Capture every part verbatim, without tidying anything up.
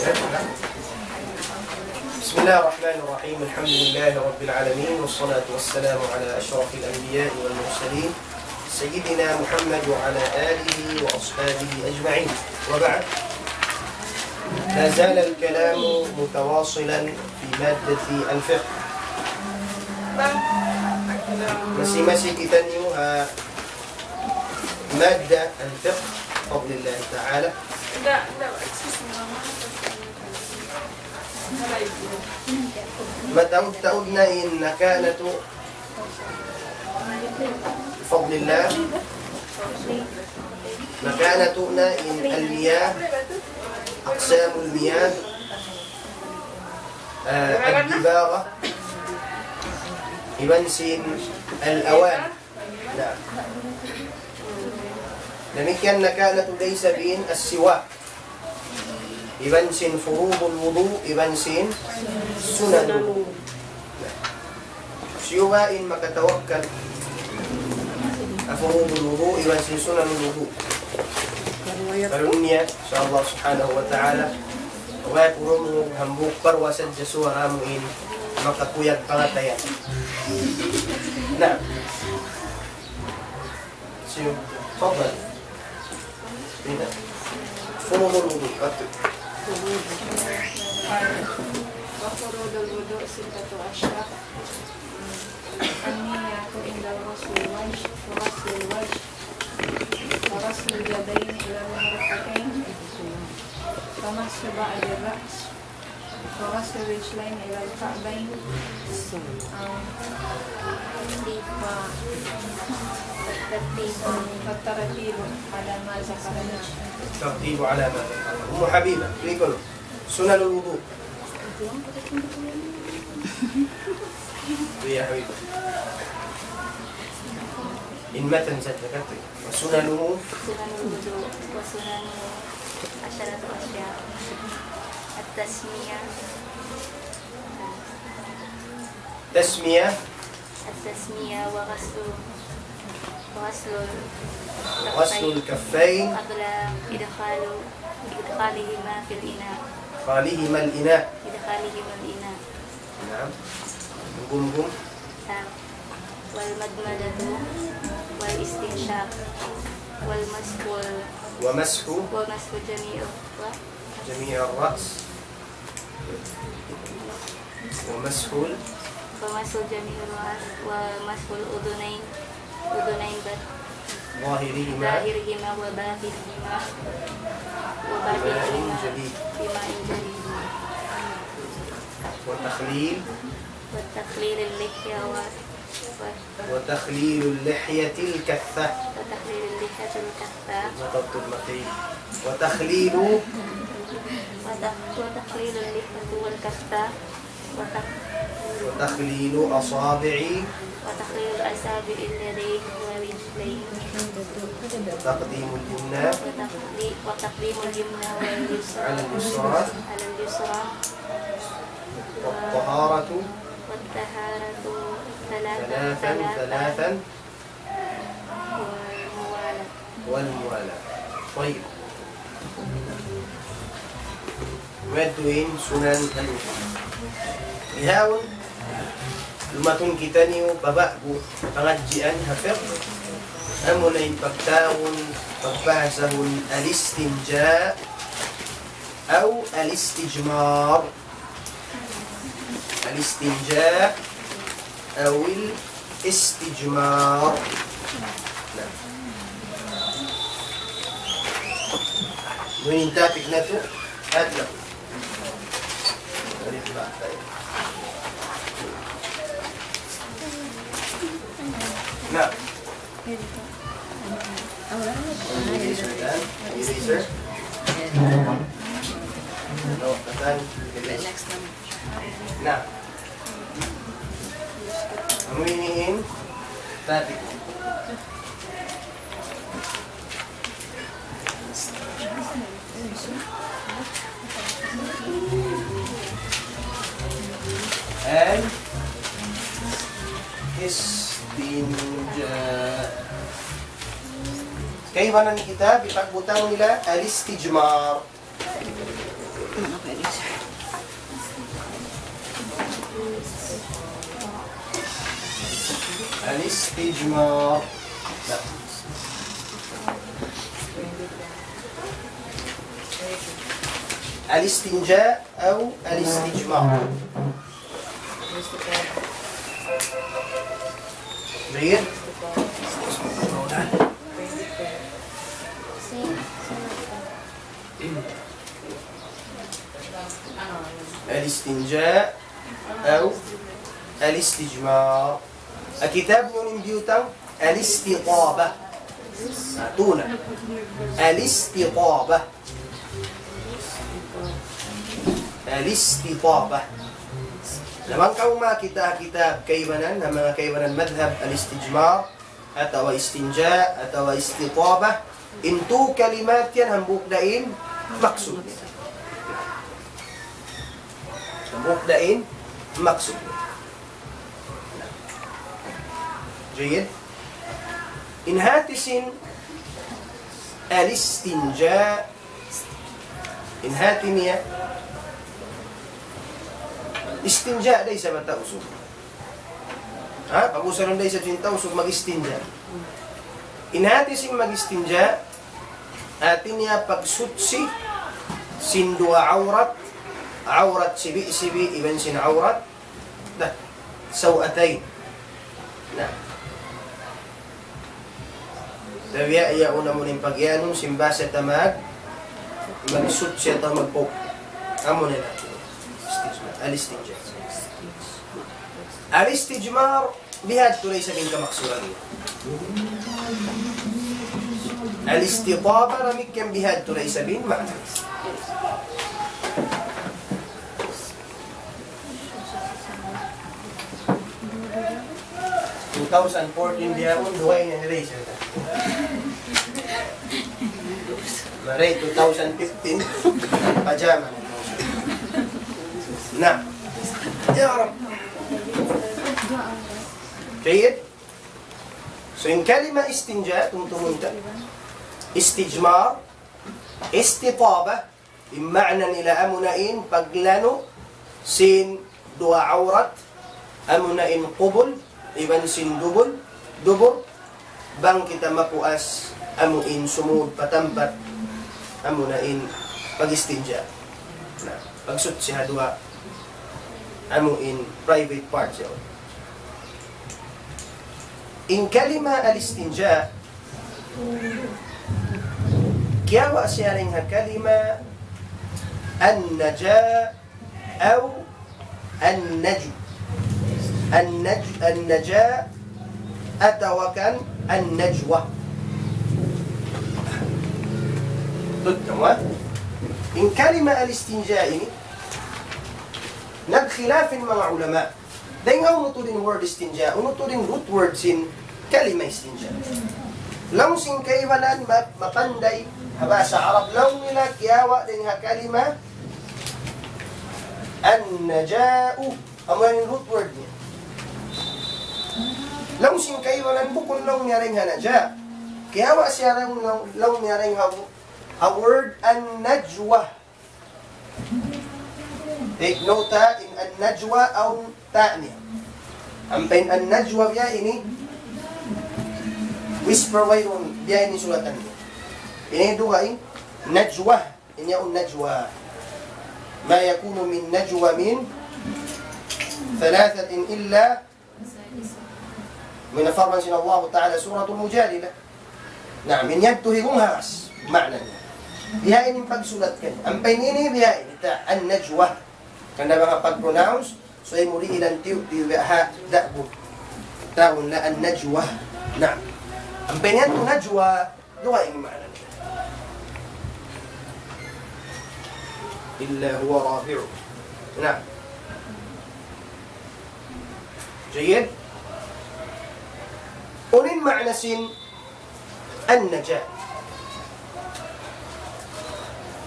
بسم الله الرحمن الرحيم. الحمد لله رب العالمين، والصلاة والسلام على أشرف الأنبياء والمرسلين، سيدنا محمد وعلى آله وأصحابه أجمعين. وبعد، لا زال الكلام متواصلا في مادة الفقه. Masi-masi kitaniyu ha مادة الفقه بفضل الله تعالى. Mataud-taud na in nakanatu' بفضل الله. Nakanatu' na in المياه، أقسام المياه, ah, الدباغة, iban sin الأواني. Na. Damikkiyan nakanatu' da isab in السواك. Iban sin فروض الوضوء, iban sin سنن الوضوء. Na. Hisiyu ba in makatawakkal ha فروض الوضوء, iban sin سنن الوضوء? Karunya, insya Allah subhanahu wa ta'ala. Way purun mu hambuuk parwa sadja suwara mu in makakuyag pangatayan. Na. Siyu, تفضل. Ina. فروض الوضوء. Atu. وفروض الوضوء ستة أشياء. النية عند الغسل والوجه، وغسل الوجه، وغسل اليدين إلى المرفقين، ومسح بعض الرأس، وغسل الرجلين إلى الكعبين. آه. و-، والترتيب على ما ذكرنا. الترتيب على ما ذكرنا. أم حبيبة، تقول سنن الوضوء. يا حبيبي. In matan sadja katu'. وسننه. سنن الوضوء وسننه عشرة أشياء. التسمية. تسمية. التسمية وغسل، وغسل غسل الكفين. الكفين قبل إدخال، إدخالهما في الإناء. إدخالهما الإناء. إدخالهما الإناء. نعم. قم، قم. نعم. والمضمضة والاستنشاق والمسح وال-، ومسح. ومسح جميع الر-، جميع الرأس. ومسح ال-، ومسح جميع الرأس ومسح الأذنين، أذنين بط-، ظاهرهما. ظاهرهما وباطنهما، بماء وباطنهما جديد. بماء جديد. وتخليل. وتخليل اللحية و-، و-، وتخليل اللحية الكثة. وتخليل اللحية الكثة. ما تكتب مخيل. وتخليل. وتخ-، وتخليل اللحية والكثة. وتخ-، وتخليل أصابع. وتخليل أصابع اليدين والرجلين. وتقديم اليمنى. وتقدي-، وتقديم اليمنى واليسرى. على اليسرى. على اليسرى. والطهارة. والطهارة ثلاثا، ثلاثا، ثلاثا، ثلاثا. والموالاة. والموالاة. طيب. Yadtu in sunan al-wudu'. Bihaun, lumatun kitaniyu pa ba'gu pangadjian ha fiqh. Amuna in pagtawagun, pagbahasahun al-istinja' aw al-istijmar. الاستنجاء أو الاستجمار. Na. Unu in topic natu'? Adlaw. Na. Eraser yan. Eraser. No, katan. Na. Amu ini in topic. الاستنجاء. Kaibanan kita, bitagbutang nila, الاستجمار. الاستجمار. الاستنجاء أو الاستجمار. جيد. الاستنجاء أو الاستجمار. Kitab niyu in biyutang, الاستطابة. Atu na. الاستطابة. الاستطابة. Na bang kamu makakita' ha kitab kaibanan, ha manga kaibanan madhab, الاستجمار, atawa استنجاء, atawa استطابة, in tū kalimat yan hambuuk da in maksud niya. Hambuuk da in maksud niya. جيد. In hati sin الاستنجاء, in hati niya, istinja' da isab ha Tausug. Ha? Pag-usalun da isab sin Tausug mag-istinja'. In hati sin mag-istinja', hati niya pagsuchi sin duwa awrat, awrat sibi'-sibi' iban sin awrat, na, سوأتين. Na. Tabiya' yaun amu in pagiyanun sin basa ta mag-, magsuchi atawa magpuk. Amu na in hati. الاستنجاء. الاستجمار, bihadtu da isab in kamaksuran. الاستطابة, damikkiyan bihadtu da isab in maana. Two thousand fourteen biya' yaun, duwa in eraser ta. Mari two thousand fifteen, pajama na. Na. Ya Rab. Jayyid. So, in kalima istinja, tumtumun ta. Istijmar, istitaba, in maana nila amuna in paglanu' sin duwa awrat, amuna in qubul, iban sin dubul, dubur, bang kita mapuas, amu in sumud pa tampat, amuna in pag-istinja. Na, pagsuchi ha duwa, amu in private part yaun. In kalima al-istinja, kiyawa' siya dayn ha kalima an-naja aw an-naju-, an-naj-, an-naja atawa kan an-najwa. Tuud kamu, ha? In kalima al-istinja ini, nagkhilaf in manga ulama. Dayn ha unu tuud in word istinja, unu tuud in root word sin kalima istinja. Laung sin kaibanan ma-, mapanday ha bahasa Arab, laung nila kiyawa' dayn ha kalima an-naja'u, amu yan in root word niya. Laung sin kaibanan bukun laung niya dayn ha naja'. Kiyawa' siya laung, laung, laung niya dayn ha, ha word an-najwa. Take note, ha, in an-najwa, awn ta niya. Ampa in an-najwa biya' ini, whisper, wayruun biya' ini sulatan niya. Ini dugaing najwa, ini yaun najwa. ما يكون من نجوى من ثلاثة إلا Amu in parman sin Allah Ta'ala Suratul Mujadila. Na, in yadtu higung haras, maana niya. Biya' ini in pagsulat kaniya. Ampa in ini biya' ini ta, an-najwa. Hangkan da bang pag-pronounce, subay mu dihilan tiyu'-tiyu' biya' ha, da'bu. Taun la an-najwa. Na. Ampa in yadtu najwa, duwa in maana niya. إلا هو رابعهم. Na. Jayyid. Unu in maana sin an-naja?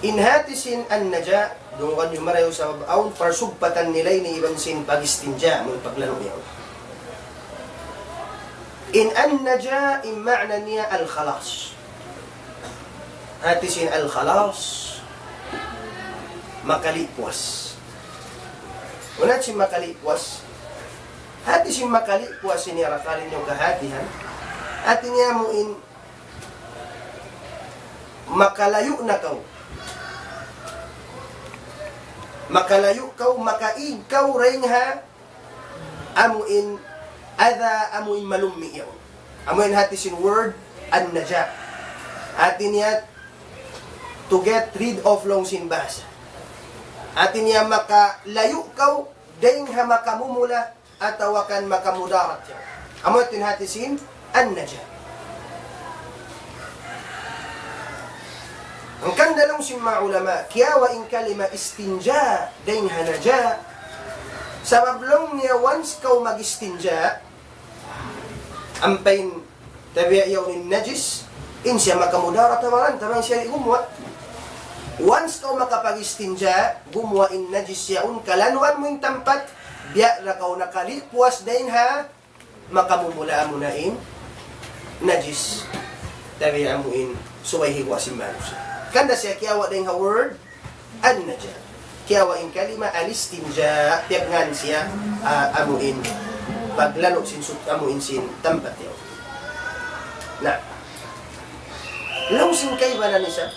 In hati sin an-naja, dungan niyu marayaw sabab awn parsugpatan nila ini iban sin pag-istinja, amun paglanu' niya. In an-naja, in maana niya al-khalas. Hati sin al-khalas. Makalipuas. Unu in makalipuas? Hati sin makalipuas ini, arakali' niyu kahatihan. Hati niya amu in makalayu' na kaw. Makalayu' kaw, makaig kaw dayn ha amu in adha, amu in malummi' yaun. Amu in hati sin word an-naja. Hati niya to get rid of laung sin bahasa. Hati niya makalayu' kaw dayn ha makamumula atawa kan makamudarat yaun. Amu in hati sin an-naja. Hangkan laung sin manga ulama, kiyawa' in kalima istinja dayn ha naja. Sabab laung niya once kaw mag-istinja, ampa in tabiya' yaun in najis, in siya makamudarat ha baran ta bang siya di' gumuwa'. Once kaw makapag-istinja, gumuwa' in najis yaun, kalanuan mu in tampat, biya' da kaw nakalipuas dayn ha makamumula amuna in najis. Tabiya' amu in subay higuwa' sin manusiya'. Hangkan da siya kiyawa' dayn ha word an-naja. Kiyawa' in kalima al-istinja, piyagnaan siya, ah, amu in paglanu' sin sut-, amu in sin tampat yaun. Na. Laung sin kaibanan isab,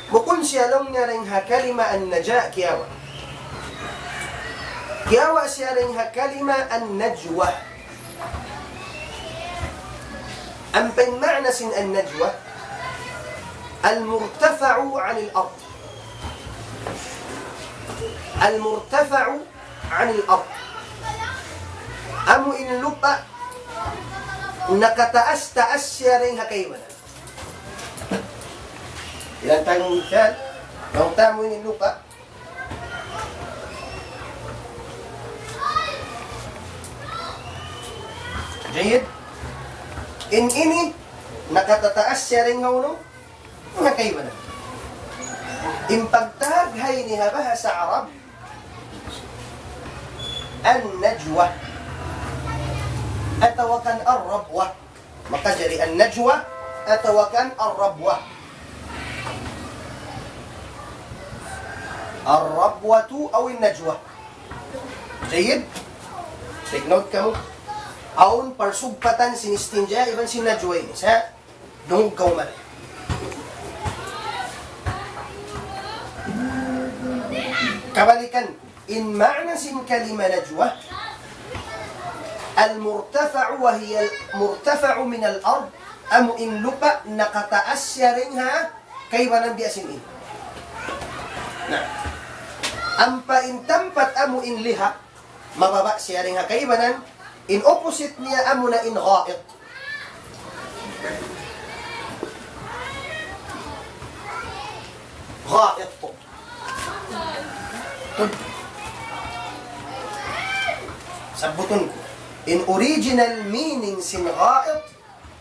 bukun siya laung niya dayn ha kalima an-naja kiyawa'. Kiyawa' siya dayn ha kalima an-najwa. Ampa in ma'na sin an-najwa, المرتفع عن الأرض. المرتفع عن الأرض. Amu in lupa' nakataas-taas siya dayn ha kaibanan. Ilan tang misal, bang tamu in lupa'. Jayyid. In ini, nakatataas siya dayn ha unu? Dayn ha kaibanan. In pagtawag ha ini ha bahasa Arab, an-najwa. Atawa kan ar-rabwa. Makajari an-najwa, atawa kan ar-rabwa. Ar-rabwatu aw an-najwa. Jayyid? Take note kamu. Awn parsugpatan sin istinja iban sin najwa ini. Sa' dungug kaw mari. Kabalikan, in ma'na sin kalima najwa, المرتفع وهي المرتفع من الأرض, amu in lupa' nakataas siya dayn ha kaibanan biya' sin ini. Na, ampa in tampat amu in lihak, mababa' siya dayn ha kaibanan, in opposite niya amuna in gha'it. Gha'it. Tun-, sabbutun ku. In original meaning sin gha'it,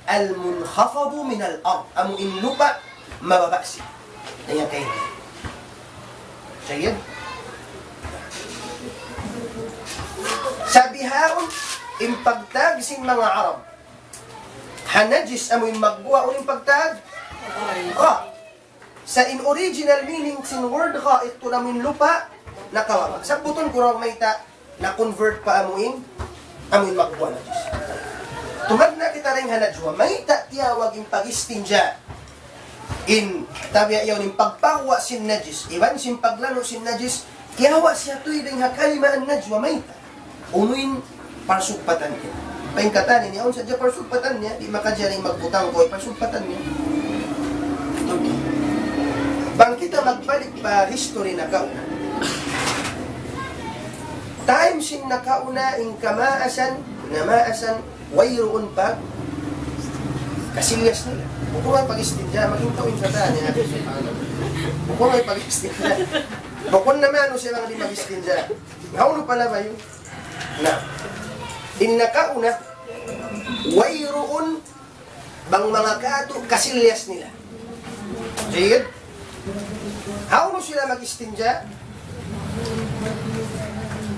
المنخفض من الأرض. Amu in lupa' mababa' siya. Ayan kayo. Jayyid? Sa' bihaun, in pagtawag sin manga Arab ha najis amu in magguwa', unu in pagtawag? Ra. Sa' in original meaning sin word gha'it, amu in lupa' nakababa'. Sabbutun ku ra mayta' na-convert pa amu in, amu in magguwa' najis. Tumagna' kita dayn ha najwa, mayta' tiyawag in pag-istinja, in tabiya' yaun in pagpaguwa' sin najis, iban sin paglanu' sin najis, kiyawa' siya tuud dayn ha kalima an-najwa, mayta'? Unu in parsugpatan niya? Pagkatan niya, awn sadja parsugpatan niya, di' makajari magbutang kaw parsugpatan niya. Bang kita magbalik pa history nakauna. Time sin nakauna in kamaasan, namaasan, wayruun pa kasilyas nila. Bukun way pag-istinja, magintaw in katan niya. Bukun way pag-istinja. Bukun na manusiya' bang di' mag-istinja. Hawnu pala ba yun? Na, in nakauna, wayruun bang manga katu' kasilyas nila. Jayyid? Hawnu sila mag-istinja?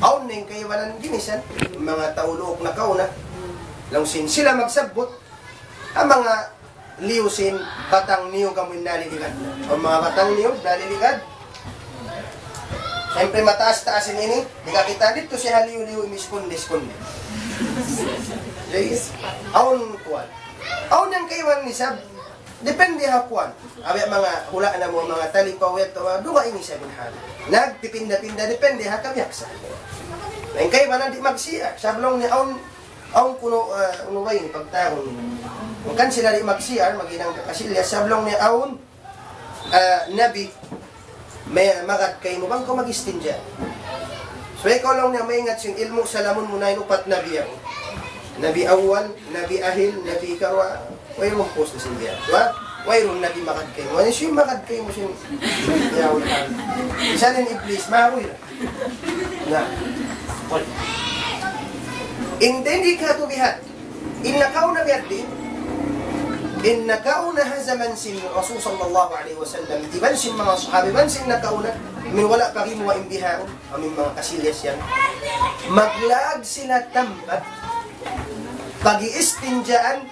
Awn na in kaibanan ginisan, manga tau Luuk nakauna. Laung sin sila magsabbut, in manga liyu sin batang niyug amu in naliligad. In manga batang niyug naliligad, Siyempre, mataas-taas ini, di' ka kita' didtu siya haliyu-liyu, imiskunde-skunde. Yes. Awn kuwan. Awn yang kaiwan isab, depende ha kuwan. Abi manga hula' namu', manga talipaw yadtu, manga dugaing isab in hal. Nagpipinda-pinda, depende ha kabiyaksahan. Na in kaibanan di' mag-C R, sabab laung niya awn, awn kunu', ah, unu ba ini, pagtawagun ini. Hangkan sila di' mag-C R, maghinang kakasilya, sabab laung niya awn, ah, Nabi, may magad kaymu bang kaw mag-istinja. So, ikaw laung niya maingat sin ilmu', salamun mu na in upat Nabi yan. Nabi awal, Nabi ahir, Nabi karuwa, wayruun post na sin biya'. Di ba? Wayruun Nabi magad kaymu. Ano siya magad kaymu sin? Ya, wala. Isa na in Iblis, maruy na. Na. Intindi katu' bihan. In nakauna biya' diin, in nakauna ha jaman sin Rasul sallallahu alayhi wasallam, iban sin manga sahaba, iban sin nakauna, amu in wala' pa gimuwa' in bihaun, amu in manga kasilyas yan. Maglaag sila tampat, pag-iistinjaan,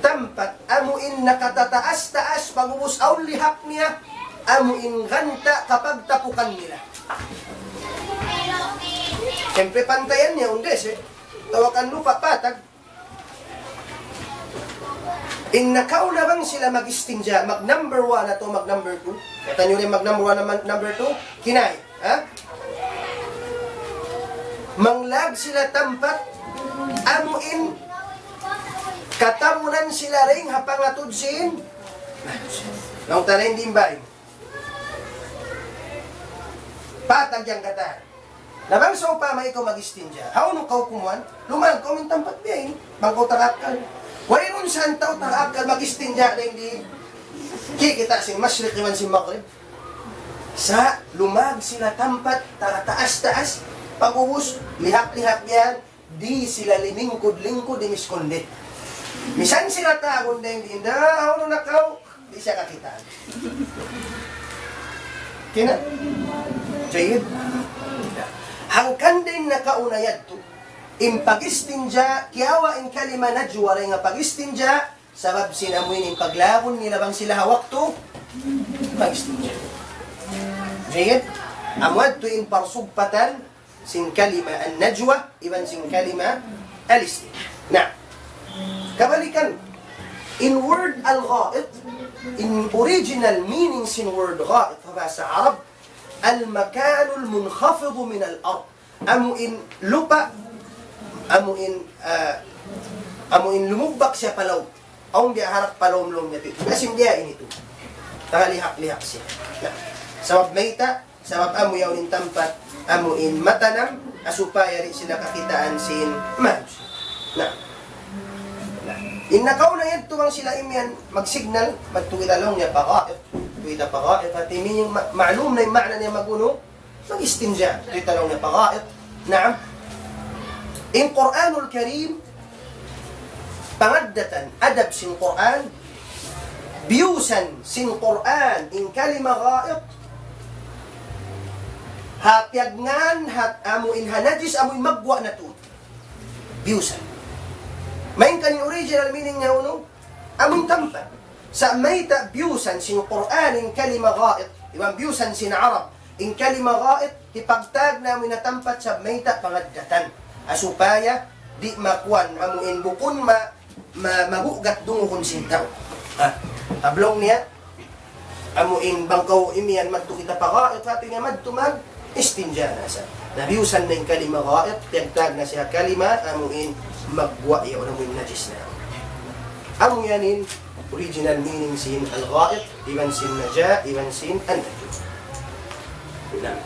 tampat, amu in nakatataas-taas, pag'ubus awn lihak niya, amu in ganta' kapagtapukan nila. Siyempre, pantayan niya, undes, eh. Tawakan lupa', patag. In nakauna bang sila mag-istinja, mag number one atawa mag number two? Katan niyu rin mag number one naman, number two? Kinay, ha? Manglaag sila tampat, amu in katamunan sila rin ha pangatud sin. Laung ta na in dimbay. Patag yan katan. Na bang sawpama ikaw mag-istinja, hawnu kaw kumuan? Lumaag kaw in tampat biya' ini. Bang kaw taga akkal. Wayruun sa tau taga akkal mag-istinja dayn di kikita' sin mashriq iban sin maghrib. Sa' lumaag sila tampat, taga taas-taas. Pag'ubus, lihak-lihak yan. Di' sila limingkud-lingkud, di' miskunde. Misan sila tagun dayn di, "Inda, hawnu na kaw?" Di' siya kakitaan. Kina? Jayyid. Hangkan dayn nakauna yadtu, in pag-istinja, kiyawa' in kalima najwa dayn ha pag-istinja, sabab sin amu ini in paglagun nila bang sila ha waktu pag-istinja. Jayyid. Amu yadtu in parsugpatan sin kalima an-najwa, iban sin kalima al-istinja. Na, kabalikan, in word al-gha'it, in original meaning sin word gha'it, ha bahasa Arab, al-makanul munkhafid min al-ard. Amu in lupa', amu in, ah, amu in lumugbak siya pa lawm. Awn biya' harap pa lawm-lawm niya tu. Biya' sin biya' ini tu. Taga lihak-lihak siya. Na, sabab mayta', sabab amu yaun in tampat, amu in matanam, ha supaya di' sila kakitaan sin manusiya'. Na. Na. In nakauna yadtu bang sila imiyan mag-signal, madtu kita laung niya pa gha'it, madtu kita pa gha'it, hati niya ma-, ma'lum na in ma'na niya magunu, mag-istinja. Kita laung niya pa gha'it. Naam. In Qur'anul Karim, pangaddatan, adab sin Qur'an, biyusan sin Qur'an, in kalima gha'it, ha piyagngan, ha amu in ha najis, amu in magguwa' na tuud. Biyusan. Main kan in original meaning niya unu, amu in tampat. Sa' mayta' biyusan sin Qur'an in kalima gha'it, iban biyusan sin Arab in kalima gha'it, hipagtag namu' in tampat sa' mayta' pangaddatan. Ha supaya di' makuan amu in bukun ma-, ma-, magugat dungugun sin tau. Ha, ha laung niya, amu in bang kaw imiyan madtu kita pa gha'it, hati niya madtu mag-istinja na sa. Na biyusan na in kalima gha'it, piyagtag na siya kalima, amu in magguwa' yaun, amu in najis na. Amu yan in original meaning sin al-gha'it, iban sin naja, iban sin an-najwa. Na.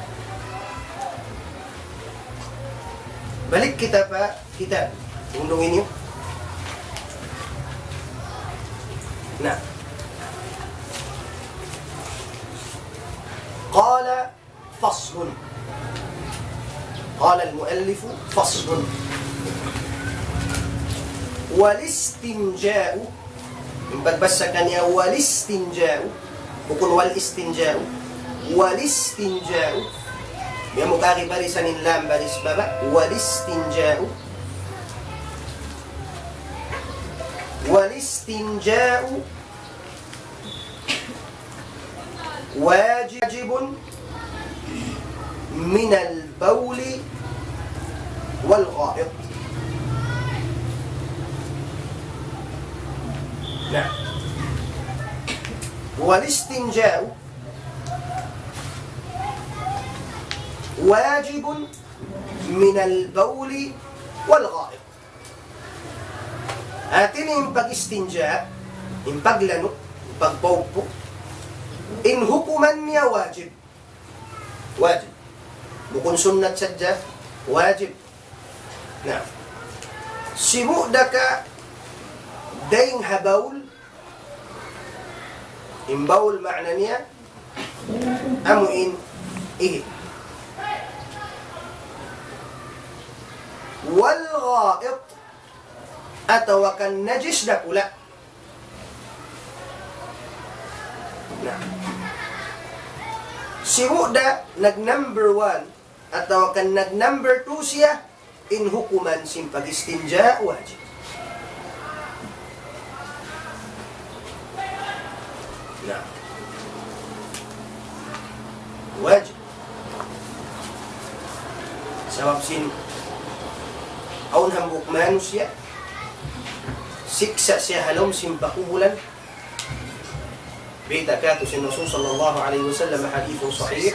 Balik kita pa kitab. Undungin niyu. Na. قال فصل. قال المؤلف: فصل. والاستنجاء. In pagbasa kaniya والاستنجاء. Bukun والاستنجاء. والاستنجاء. Biya' mu kari barisan in lam baris baba'. والاستنجاء. والاستنجاء واجب، واجب من البول والغائط. نعم. والاستنجاء واجب من البول والغائط. Hati niya in pag-istinja, in paglanu', in pagpaugpu', in hukuman niya wajib. Wajib. Bukun sunnat sadja, wajib. Na, sibu' da ka dayng ha bawl, in bawl maana niya, amu in ihi'. والغائط, atawa kan najis dakula'. Na, sibu' da nag-number one atawa kan nag-number two siya, in hukuman sin pag-istinja wajib. Na, wajib. Sabab sin awn hambuuk manusiya', siksa' siya ha lawm sin pakubulan. Bayta' katu' sin Rasul sallallahu alayhi wasallam, hadith sahih,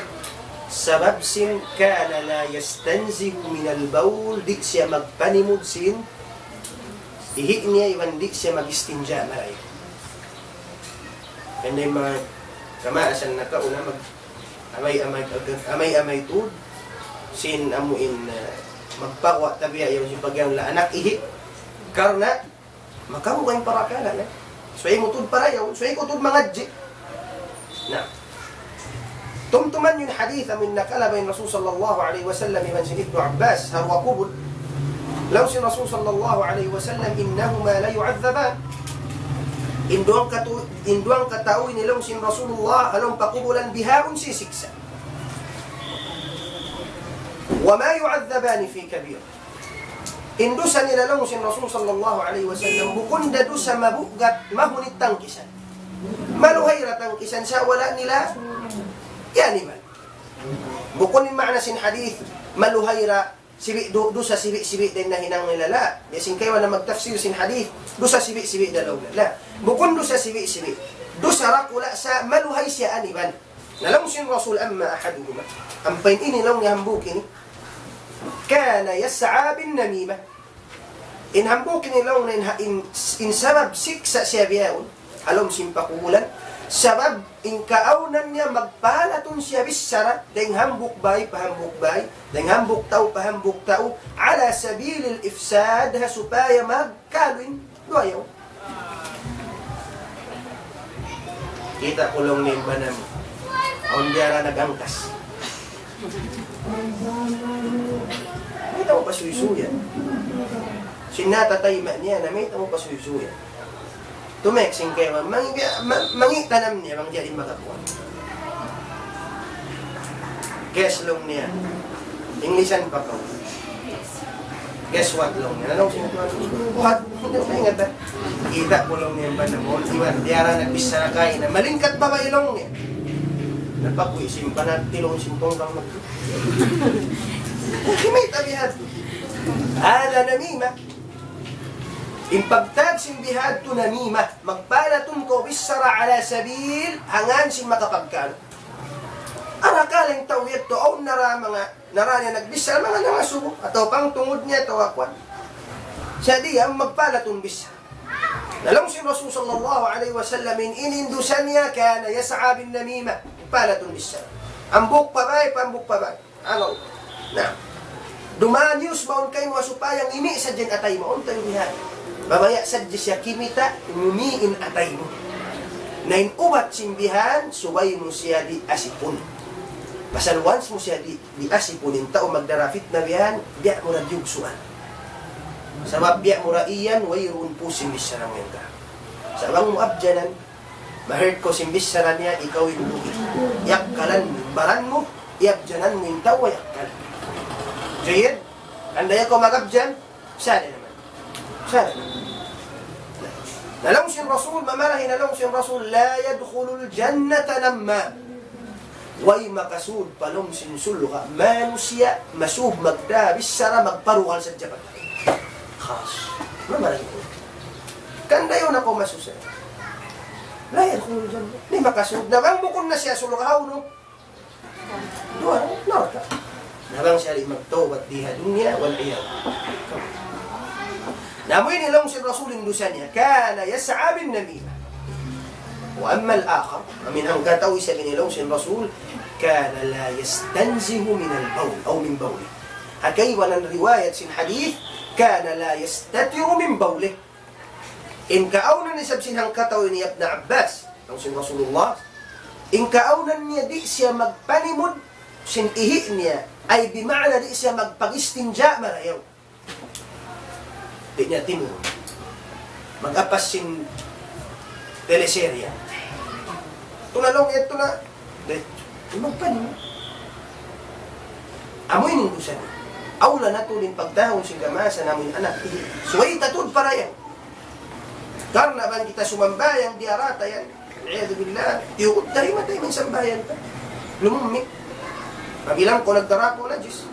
sabab sin كان لا يستنزه من البول, di' siya magpanimud sin ihi' niya, iban di' siya mag-istinja marayaw. Hangkan in manga kamaasan nakauna mag-, amay-amay, amay-amay tuud sin amu in, uh, magpaguwa' tabiya' yaun sin pagyanun nila anak ihi'. Karna' makaruwa in parakala' na. Subay mu tuud parayaw, subay ku tuud mangadji'. Na, tumtuman niyu in hadith amu in nakalabayan Rasul sallallahu alayhi wasallam iban sin Ibnu Abbas, ha duwa kubul. Laung sin Rasul sallallahu alayhi wasallam, إنهما لا يعذبان. In duwang katu-, in duwang katau ini laung sin Rasulullah, ha lawm pakubulan bihaun sisiksa'. وما يعذبان في كبير. In dusa nila laung sin Rasul sallallahu alayhi wasallam, bukun da dusa mabugat mahunit tangkisan. Maluhay ra tangkisan sa' wala' nila yan iban. Bukun in maana sin hadith, maluhay ra sibi', du-, dusa sibi'-sibi' da in nahinang nila, la. Biya' sin kaibanan magtafsir sin hadith, dusa sibi'-sibi' da laung nila. La. Bukun dusa sibi'-sibi'. Dusa dakula' sa' maluhay siya yan iban. Na laung sin Rasul, أما أحدهما. Ampa in ini laung niya hambuuk ini, كان يسعى بالنميمة. In hambuuk ini laung niya in ha-, in, in sabab siksa' siya bihaun, ha lawm sin pakubulan, sabab in kaawnan niya magpalatun siya bichara, dayng hambuuk bāy pa hambuuk bāy, dayng hambuuk tau pa hambuuk tau, على سبيل الإفساد, ha supaya magkalu in duwa yaun. Kita' ku laung niya in bana mu. Awn biya' ra nag-angkas. Mayta' mu pasuysuyan? Sin natatayma' niya na mayta' mu pasuysuyan? Tumek sin kaibanan, mangi', ma-, mangi' tanam niya, bang di' makakuha. Guess laung niya. English-an pa kaw. Guess what laung niya. Laung sin Tuhan, what? Di' ku maingat, ha. Kita' ku laung niya in bana mu. Iban, biya' ra nagbichara kaina. Malingkat babai laung niya. Napagwi' sin panagtilun sin tunggang mag-, Kimita' biya' hadtu. Hadha namima. In pagtawag sin bihadtu namima, magpalatun kaw bichara ala sabil, ha ngan sin makapagkalu. Arakala' in tau yadtu, awn nara manga, nara niya nagbichara, manga nangasubu, atawa pangtungud niya, atawa kuwan. Sa' di' yan magpalatun bichara. Na laung sin Rasul sallallahu alayhi wasallam, in ini in dusa niya, كان يسعى بالنميمة. Palatun bichara. Hambuuk pa bāy, pa hambuuk pa bāy. Anu? Na. Dumanyus mawn kaymu supaya ngimi' sadja in atay mu. Awn tau bihan. Mabaya' sadja siya kimita', ngimi' in atay mu. Na in ubat sin bihan, subay mu siya di' asipun. Pasal once mu siya di', di' asipun in tau magdara fitna bihan, biya' mu ra diyugsuan. Sabab biya' mu ra iyan, wayruun pusin bichara mu yan ka. Sa' bang mu abjanan, ma-hurt kaw sin bichara niya, ikaw in lugi. Yakkalan mu, baran mu, iyabjanan mu in tau, yakkal. Jayyid? Handa yan kaw mag-abjan? Sa' di' naman. Sa' di' naman. Na laung sin Rasul, mamarahi na laung sin Rasul, لا يدخل الجنة نمام. Way makasud pa lawm sin surga' manusiya' masub magda bichara magparuhal sadja pa. Khalas. Mamaray ko. Kan dayaw na kaw masusa. La yadkhulul jannah. Di' makasud. Na bang bukun na siya surga' hawnu. Duwa, narka'. Na bang siya di' magtawbat di ha dunya, wal iyad. Na amu ini laung sin Rasul in dusa niya, كان يسعى بالنميمة. وأما الآخر, amu in hangkatau isab ini laung sin Rasul, كان لا يستنزه من البول أو من بوله. Ha kaibanan riwayat sin hadith, كان لا يستتر من بوله. In kaawnan isab sin hangkatau ini Ibn Abbas, laung sin Rasulullah, in kaawnan niya di' siya magpanimud sin ihi' niya, ay bima'na di' siya magpag-istinja marayaw. Di' niya timurun. Mag-apas sin teleserye. Ito na laung, ito na. Di', di' magpanimud. Amu ini in dusa niya. Awla na tuud in pagtahun sin kamaasan amu in anak. Subay ta tuud parayaw. Karna' bang kita sumambahayang diyarata yan. Wal iyadhu billah. Tiyukut dari mata in sambahayang ta. Lumummi. Mabilang kaw nagdara kaw najis.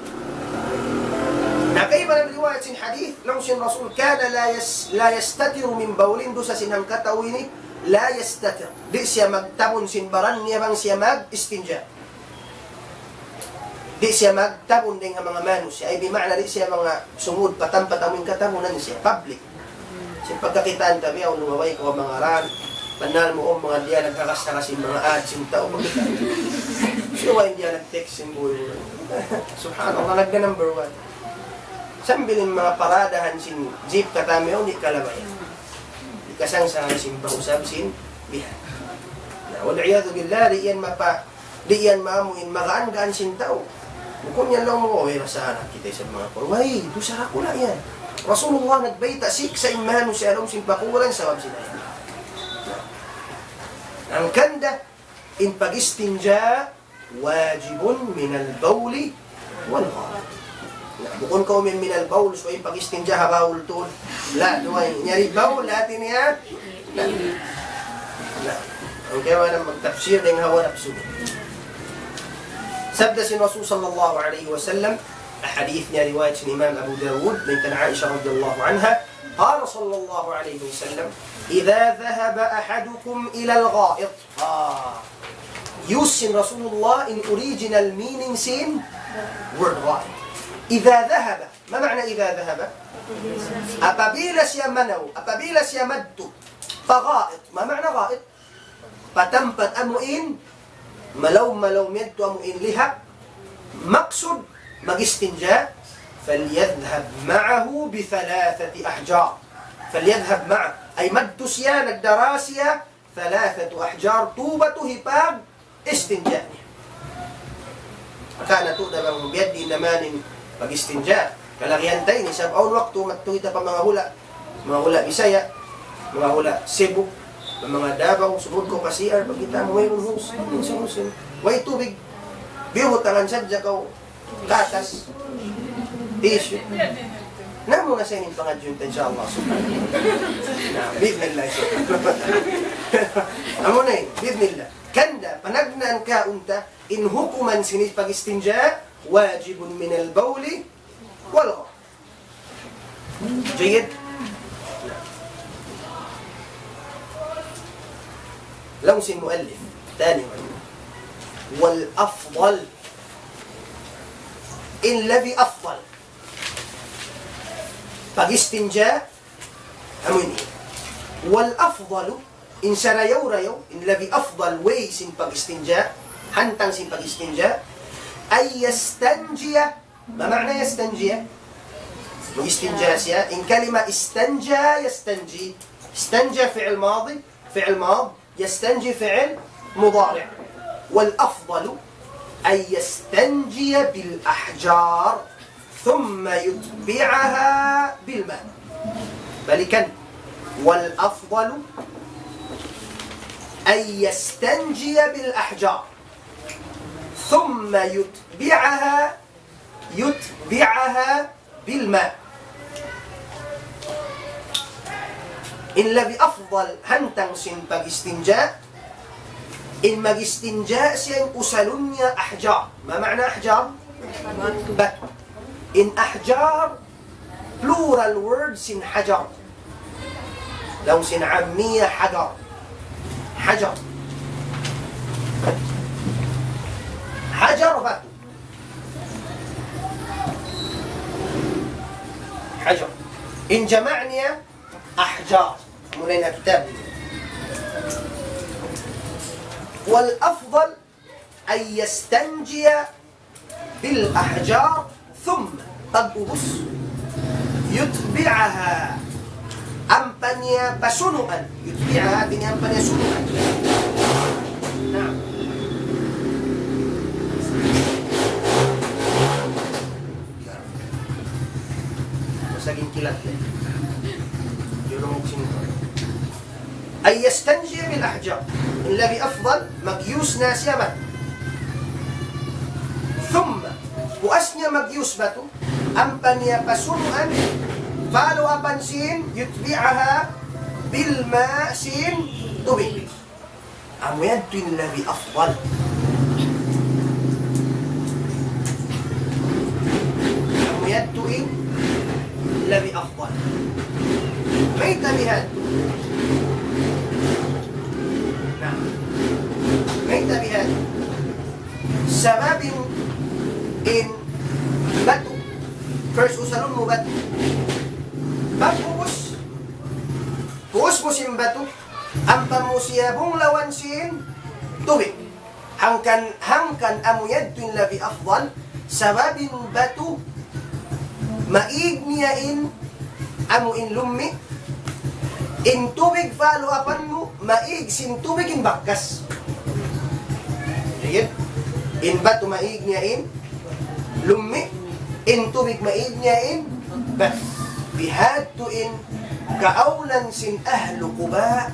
Na kaibanan riwayat sin hadith, laung sin Rasul, كان لا يس-، لا يستتر من بول, dusa sin hangkatau ini, لا يستتر. Di' siya magtabun sin baran niya bang siya mag-istinja. Di' siya magtabun dayn ha manga manusiya'. Ay, bima'na di' siya manga sumud pa tampat amu in katabunan siya. Public. Sin pagkakitaan ta biya' lumabay kaw manga ran. Panal mu, o, manga diya nagkakas-kakas in manga ad sin tau. Sino ba in diya nag-text sin buhi mu? Subhanallah, nagda number one. Sambil in manga paradahan sin jeep katami, o, di' kalabay. Di' kasangsangan sin pausab sin bihan. Na, wal iyadhu billah, di' yan mapa-, di' yan maamu in magaan-gaan sin tau. Bukun yan laung mu, "Uy, rasahan kita isab manga kul." Way, dusa dakula' yan. Rasulullah nagbayta' siksa' in manusiya' ha lawm sin pakuburan sabab sin yan. Na, hangkan da, in pag-istinja, واجب من البول والغائط. Na, bukun kaw min minal bawl, subay pag-istinja ha bawl tuud. La, duwa yan. Yari bawl, hati niya? La. La. Hangkan wala' magtafsir dayn ha hawa napsu. Sabda sin Rasul sallallahu alayhi wasallam, hadith niya riwayat sin Imam Abu Dawud, dayn kan Aisha radiyallahu anha, قال صلى الله عليه وسلم: إذا ذهب أحدكم إلى الغائط. Ah. Use sin Rasulullah in original meaning sin word غائط. إذا ذهب. ما معنى إذا ذهب؟ Apabila siya manaw, apabila siya madtu pa غائط. ما معنى غائط؟ Pa tampat amu in malaw-malaw, madtu amu in lihak. Maksud, mag-istinja. فليذهب معه بثلاثة أحجار. فليذهب معه. Ay madtu siya, nagdara siya, ثلاثة أحجار, tū batu hipag-istinja niya. Maka natu' da bang biya' diin na man in pag-istinja. Kalagihan ta ini, sabab awn waktu madtu kita pa manga hula', manga hula' Bisaya, manga hula' Cebu, manga Davao, sumud kaw pa C R, pagkita' mu wayruun hose, wayruun hose. Way tubig. Biya' butangan sadja kaw katas. Tissue. Na, amu na sa in pangadji' ta, insya Allah. Na, bi'idhnillah. Amu na in, bi'idhnillah. Hangkan da, panagnaan kaun ta, in hukuman sin pag-istinja, واجب من البول والغائط. جيد. Laung sin muallif, taniyu. والأفضل. In labi afdal. Pag-istinja, amu ini. والأفضل, in sarayaw-rayaw, in labi afdal way sin pag-istinja, hantang sin pag-istinja, أن يستنجي. ما معنى يستنجي؟ Mag-istinja siya. In kalima استنجى، يستنجي. استنجى فعل ماضي، فعل ماض. يستنجي فعل مضارع. والأفضل أن يستنجي بالأحجار ثم يتبعها بالماء. Balikan. والأفضل أن يستنجي بالأحجار ثم يتبعها، يتبعها بالماء. In labi afdal hantang sin pag-istinja, In mag-istinja siya in usalun niya ahjar. ما معنى أحجار؟ Batu. In ahjar, plural word sin hajar. Laung sin Ammiya hajar. Hajar. Hajar batu. Hajar. In jama' niya ahjar. Muna na kitab. والأفضل أن يستنجي بالأحجار ثم, pag'ubus, يتبعها, ampa niya pasunuan. يتبعها, hati niya ampa niya sunuan. Naam. Masagin kilat, eh. Yun ang magsimba. أن يستنجي بالأحجار. In labi afdal, mag-use na siya batu. ثم, puas niya mag-use batu, ampa niya pasunuan, follow-upan sin, يتبعها بالماء, sin tubig. Amu yadtu in labi afdal. Amu yadtu in labi afdal. Mayta' bihadtu? Na. Mayta' bihadtu? Sabab in, in batu. First, usalun mu batu. Pag'ubus, puas mu sin batu. Ampa mu siya bunglawan sin tubig. Hangkan, hangkan amu yadtu in labi afdal, sabab in batu, maig niya in, amu in lummi', in tubig follow-upan mu, maig sin tubig in bakas. Jayyid. In batu maig niya in lummi', in tubig maig niya in bakas. Bihadtu in kaawnan sin ahlu Quba,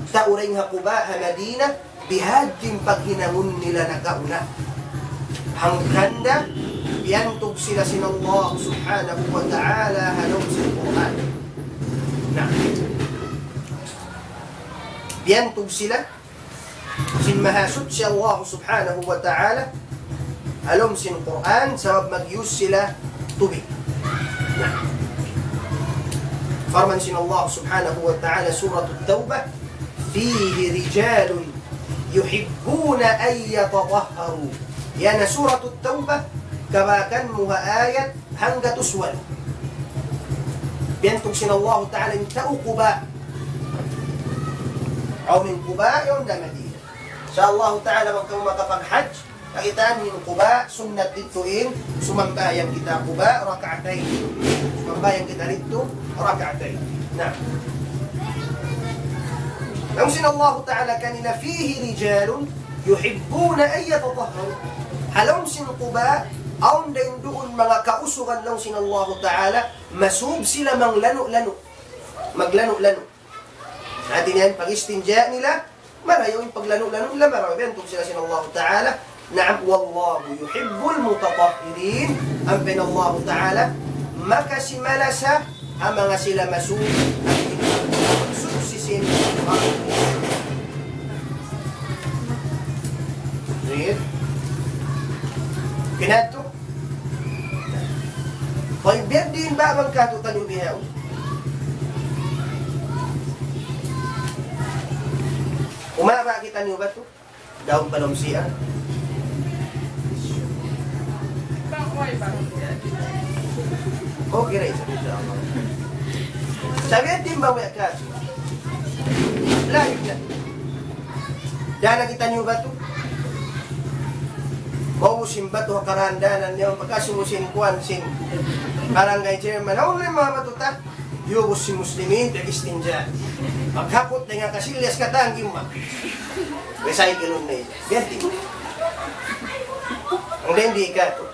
tau dayn ha Quba ha Madina, bihadtu in paghinangun nila nakauna. Hangkan da, biyantug sila sin Allah subhanahu wa ta'ala ha lawm sin Qur'an. Na, biyantug sila sin Mahasuchi Allah subhanahu wa ta'ala, ha lawm sin Qur'an, sabab mag-use sila tubig. Na. Parman sin Allah subhanahu wa ta'ala, Surat At-Tawbah, فيه رجال يحبون أن يتطهروا. Yan na Surat At-Tawbah, kabakan mu ha ayat hanggatus walu. Biyantug sin Allah Ta'ala in tau Quba. Awn in Quba, yaun da Madina. Insya Allah Ta'ala, bang kamu makapag-hajj, kakitaan niyu in Quba, sunnat didtu in, sumambahayang kita Quba, rak'atayn. Sumambahayang kita didtu, rak'atayn. Na. Laung sin Allah Ta'ala kanila, فيه رجال يحبون أن يتطهروا. Ha lawm sin Quba, awn dayn duun manga kausugan laung sin Allah Ta'ala, masub sila manglanu'-lanu'. Maglanu'-lanu'. Hati niya in pag-istinja nila, marayaw in paglanu'-lanu' nila, marayaw. Biyantug sila sin Allah Ta'ala. Naam, والله يحب المتطهرين. Ampa in Allah Ta'ala, makasi malasa ha manga sila masu-, magsubsi sin. Read. Kinatu. Tayyib, biya' diin ba bang katu' taniyu bihaun? Umaba kitaniyu batu? Daun pa lawm C R. Okay ra isab, insya Allah. Sa' biya' diin ba, biya' katu'? Layu na. Dana kitaniyu batu? Maubus in batu ha karandanan niya, pagkasubu sin kuwan sin barangay chairman. Awn na in manga batu ta. Yubus sin muslimin, pag-istinja. Paghaput na nga kasilyas katanggi ma. Recycle na yun. Biya' diin. Hangkan di' katu'.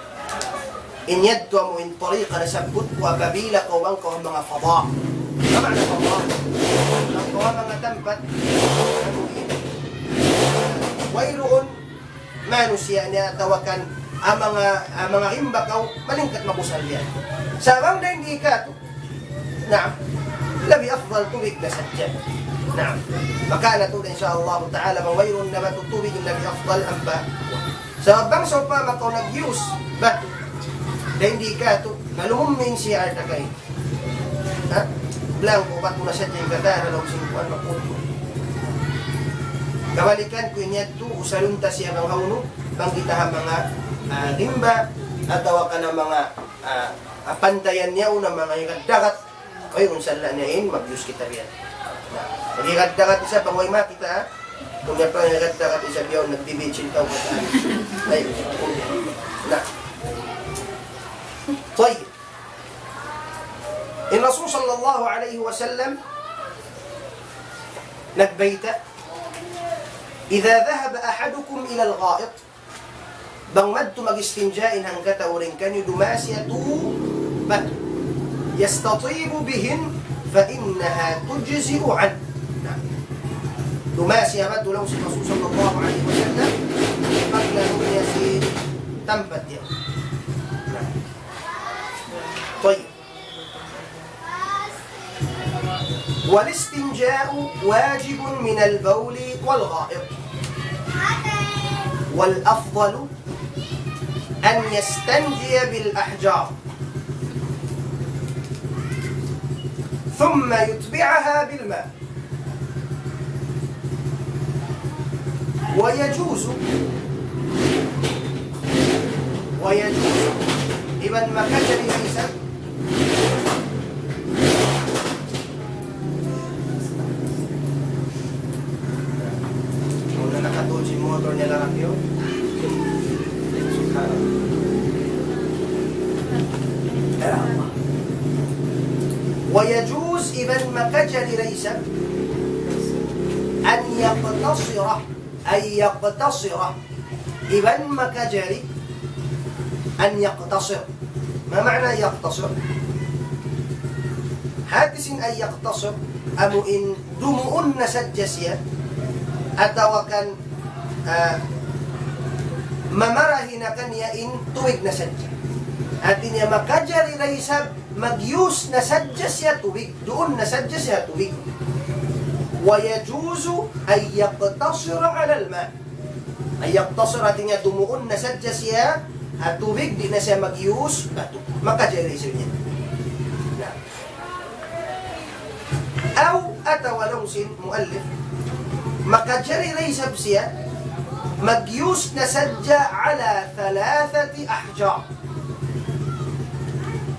In yadtu amu in tariqa nasabbut ku apabila kaw bang kaw ha manga fada. Apa ma'na fada? Bang kaw ha manga tampat, wayruun manusiya' niya atawa kan ha manga, ha manga rimba kaw, malingkat mag-usal yan. Sa' bang dayn di katu', naam, labi afdal tubig na sadja. Naam. Maka na tuud, insya Allah ta'ala, bang wayruun na batu tubig, in labi afdal ampa. Sabab bang sawpama kaw nag-use batu, dayn di katu', na lumummi' in C R ta kay. Ha? Blanko, batu na sadja in katan, na laung sin kuwan, makutu. Kabalikan ku in yadtu, usalun ta siya bang hawnu, bang kita ha manga, ah, rimba, atawa kan ha manga, ah, ah, pantayan niya, unu, manga higad dagat, wayruun sala' niya in mag-use kita biya'. Na, mag-higad dagat isab, bang way makita, ha? Kung yan pa, higad dagat isab yaun, nagbibichil tau ka saan. Ay, na. Tayyib. In Rasul sallallahu alayhi wasallam nagbayta', إذا ذهب أحدكم إلى الغائط, bang madtu mag-istinja in hangkatau dayn kaniyu, dumā siya tū batu, يستطيب بهن فإنها تجزئ عنه. Na, dumā siya batu, laung sin Rasul sallallahu alayhi wasallam, paglanu niya sin tampat niya. Na. Tayyib. والاستنجاء واجب من البول والغائط. والأفضل أن يستنجي بالأحجار ثم يتبعها بالماء. ويجوز، ويجوز, iban makajari da isab. Muna nakatulsi motor niya lang yun. ويجوز, iban makajari da isab, أن يقتصر, أن يقتصر, iban makajari أن يقتصر. ما معنى يقتصر؟ Hāti sin أن يقتصر, amu in dumuun na sadja siya, atawa kan, ah, mamarahi na kaniya in tubig na sadja. Hāti niya makajari da isab mag-use na sadja siya tubig. Duun na sadja siya tubig. ويجوز أن يقتصر على الماء. أن يقتصر, hāti niya dumuun na sadja siya ha tubig, di' na siya mag-use batu. Makajari da isab niya. Na. أو, atawa laung sin muallif, makajari da isab siya mag-use na sadja على ثلاثة أحجار.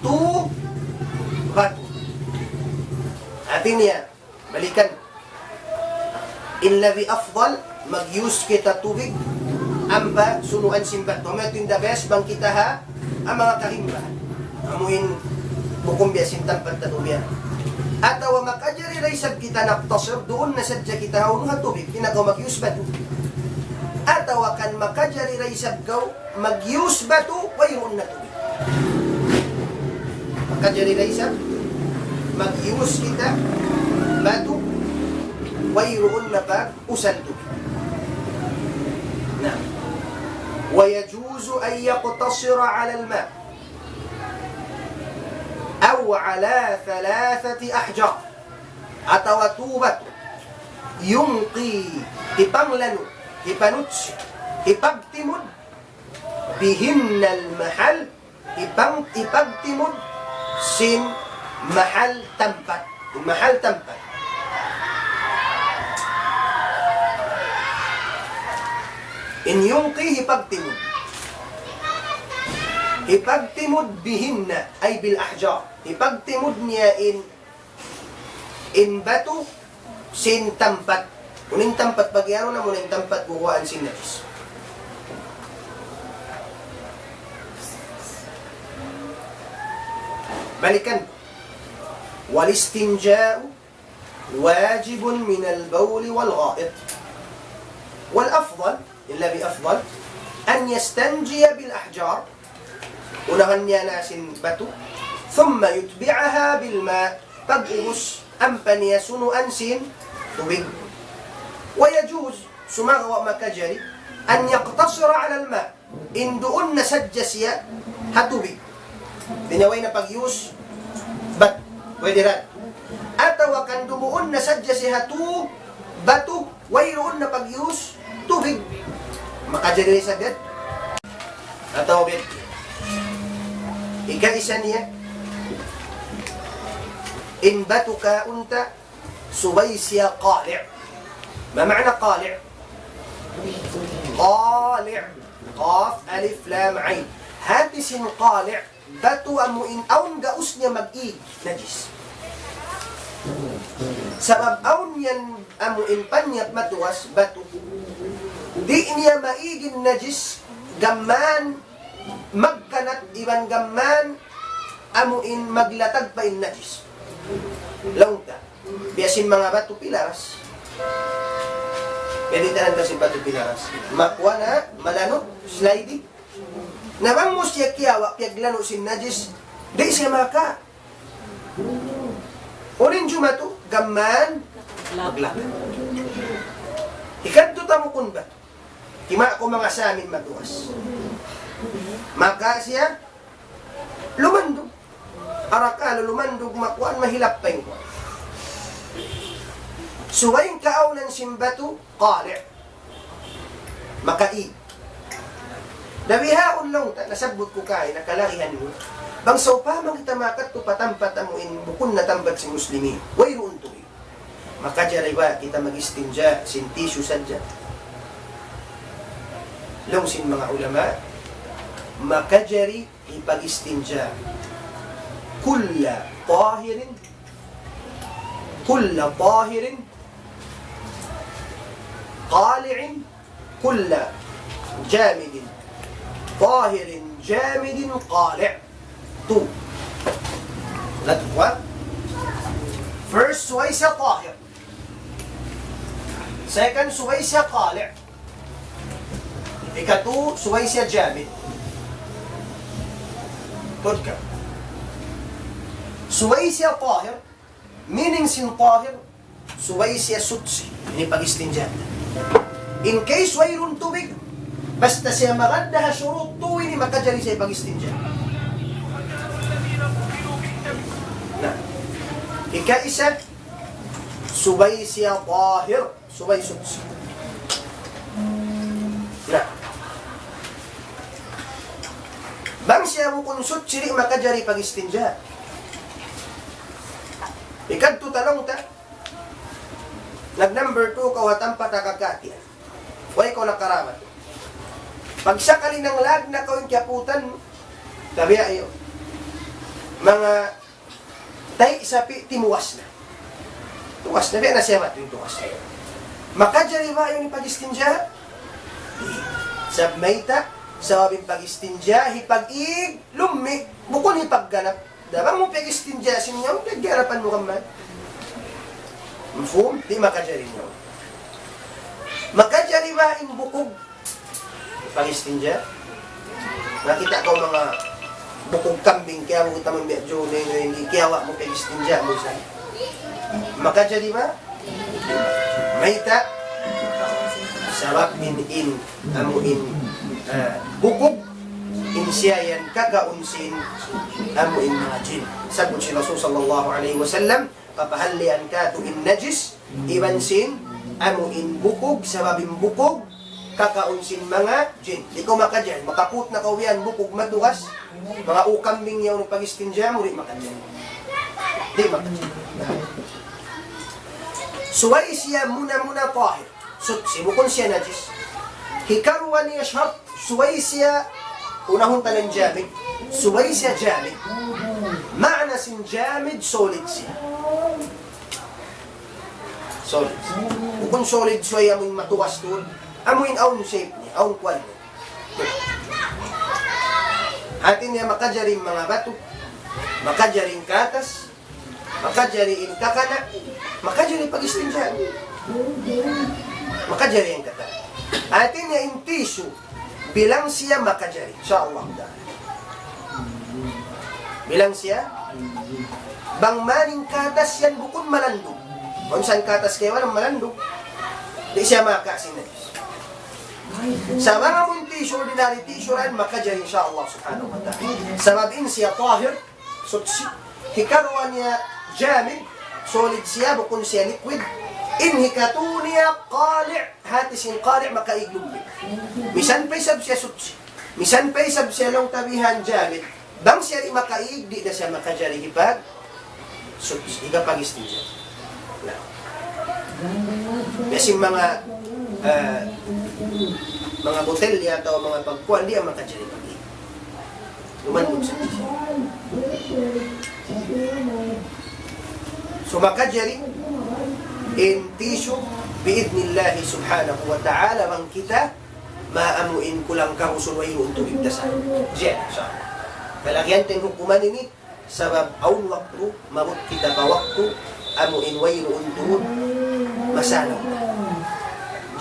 Tū batu. Hāti niya, balikan. In labi afdal, mag-use kita tubig ampa sunuan sin batu. Amu yadtu in the best bang kita ha, ha manga karimba. Amu in bukun biya' sin tampat ta biya'. Atawa makajari da isab kita نقتصر, duun na sadja kita ha unu, ha tubig, di' na kaw mag-use batu. Atawa kan makajari da isab kaw mag-use batu, wayruun na tubig. Makajari da isab mag-use kita batu, wayruun na pag-usan tubig. Na. ويجوز أن يقتصر على الماء أو على ثلاثة أحجار. Atawa tū batu. ينقي, hipanglanu, hipanutsi, hipagtimud, بهن المحل, hipang-, hipagtimud sin mahal tampat. Mahal tampat. In ينقي, hipagtimud. Hipagtimud بهن, أي بالأحجار. Hipagtimud niya in in batu sin tampat. Unu in tampat pag-iyanun, amu na in tampat guwaan sin najis. Balikan. والاستنجاء واجب من البول والغائط. والأفضل, in labi afdal, أن يستنجي بالأحجار, unahan niya na sin batu, ثم يتبعها بالماء, pag'ubus ampa niya sunuan sin tubig. ويجوز, sumagawa' makajari, أن يقتصر على الماء, in duun na sadja siya ha tubig. Di' niya way na pag-use batu. Pwede ra. Atawa kan dumuun na sadja siya ha tu-, batu, wayruun na pag-use tubig. Makajari sa gad. Atawa bit. Ika-isa niya. In batu kaun ta, subay siya qali'. Ma ma'na qali'? Qali'. Qaf, alif, lam, ain. Hati sin qali', batu amu in awn gaus niya mag-ig, najis. Sabab awn yan amu in panyap matugas, batu. Di' niya maig in najis, gam mayan magkanat iban gam mayan amu in maglatag pa in najis. Laung ta. Biya' sin manga batu pilaras. Pwede tanan kasi batu pilaras. Makuha na, malanu', sliding. Na bang mu siya kiyawa', piyaglanu' sin najis, di' siya maka. Unu in jumatu, gam mayan, maglaka. Hikadtu ta bukun batu. Tima' ku manga samin matugas. Maka siya, lumandug. Arakala' lumandug makuan mahilap pa in kuan. Subay in kaawnan sin batu, qali'. Makaig. Dabihaun laung ta, nasabbut ku kay, nakalagihan mu. Bang sawpama kita makadtu pa tampat amu in bukun na tampat sin Muslimin. Wayruun tubig. Makajari ba kita mag-istinja sin tissue sadja? Laung sin manga ulama, makajari hipag-istinja. كل طاهر، كل طاهر قالع، كل جامد طاهر جامد قالع. Two. That one. First, subay siya tahir. Second, subay siya qali'. Ikatu, subay siya jamid. Third ka. Subay siya tahir. Meaning sin tahir, subay siya suchi. Ini pag-istinja. In case wayruun tubig, basta siya magad ha shurut tu ini, makajari siya pag-istinja. Na, ikaisa, subay siya tahir, subay suchi. Na, bang siya bukun suchi, di' makajari pag-istinja. Ikadtu ta laung ta, nag number two kaw ha tampat ha kakatian. Way kaw nakarabat. Pagsakali nanglag na kaw in kiyaputan, tabiya' ayu. Manga tahi' sapi' timuwas na. Tuwas na, biya' na siya matu in tuwas na. Makajari ba yan in pag-istinja? Di'. Sabab mayta', sabab in pag-istinja, hipag-ig, lummi', bukun hipagganap. Da bang mu piyag-istinja sin yaun, piyagganapan mu kaman. Mafhum? Di' makajari yaun. Makajari ba in bukug pag-istinja? Nakita' kaw manga bukug kambing, kiyawa' mu taman biya' june, kiyawa' mu piyag-istinja mu sa. Makajari ba? Mayta'? Sabab in, in, amu in, ah, bukug, in siya yan kakaun sin, amu in manga jin. Sabbut sin Rasul sallallahu alayhi wasallam, papahallian katu' in najis, iban sin, amu in bukug, sabab in bukug, kakaun sin manga jin. Di' kaw makajari, makaput na kaw yan, bukug matugas, manga ukambing yaun pag-istinja mu, di' makajari. Di' makajari. Subay siya muna-muna tahir. Suchi, bukun siya najis. Hikaruwa niya shart, subay siya, unahun ta in jamid. Subay siya jamid. Maana sin jamid, solid siya. Solid. Bukun solid, subay amu in matugas tuud. Amu in awn shape niya, awn kuwan niya. Hati niya makajari in manga batu, makajari in katas, makajari in kakana', makajari pag-istinja. Makajari in kakana'. Hati niya in tissue, bilang siya makajari. Insya Allah ta'ala. Bilang siya, bang man in katas yan bukun malandug. Kung saan katas kaya walang malandug, di' siya maka sin najis. Sa' bang amun tissue, ordinary tissue yan, makajari insya Allah subhanahu wa ta'ala. Sabab in siya tahir, suchi. Hikaruwa niya jamid, solid siya, bukun siya liquid. In hikatu niya qali', hati sin qali' makaig lugbi. Misan pa isab siya suchi. Misan pa isab siya laung ta bihan jamid. Bang siya di' makaig, di' na siya makajari hipag-, suchi, hikapag-istinja. Na. Biya' sin manga, ah, manga botelya atawa manga pagkuan, di' na makajari pag-ig. Lumandug sa tissue. So, makajari in tissue, bi'idhnillahi subhanahu wa ta'ala, bang kita, maamu in kulang karusul wayruun tubig ta sa. Diyan, insya Allah. Kalagihan ta in hukuman ini, sabab awn waktu, maabut kita pa waktu, amu in wayruun tuud, masalaw na.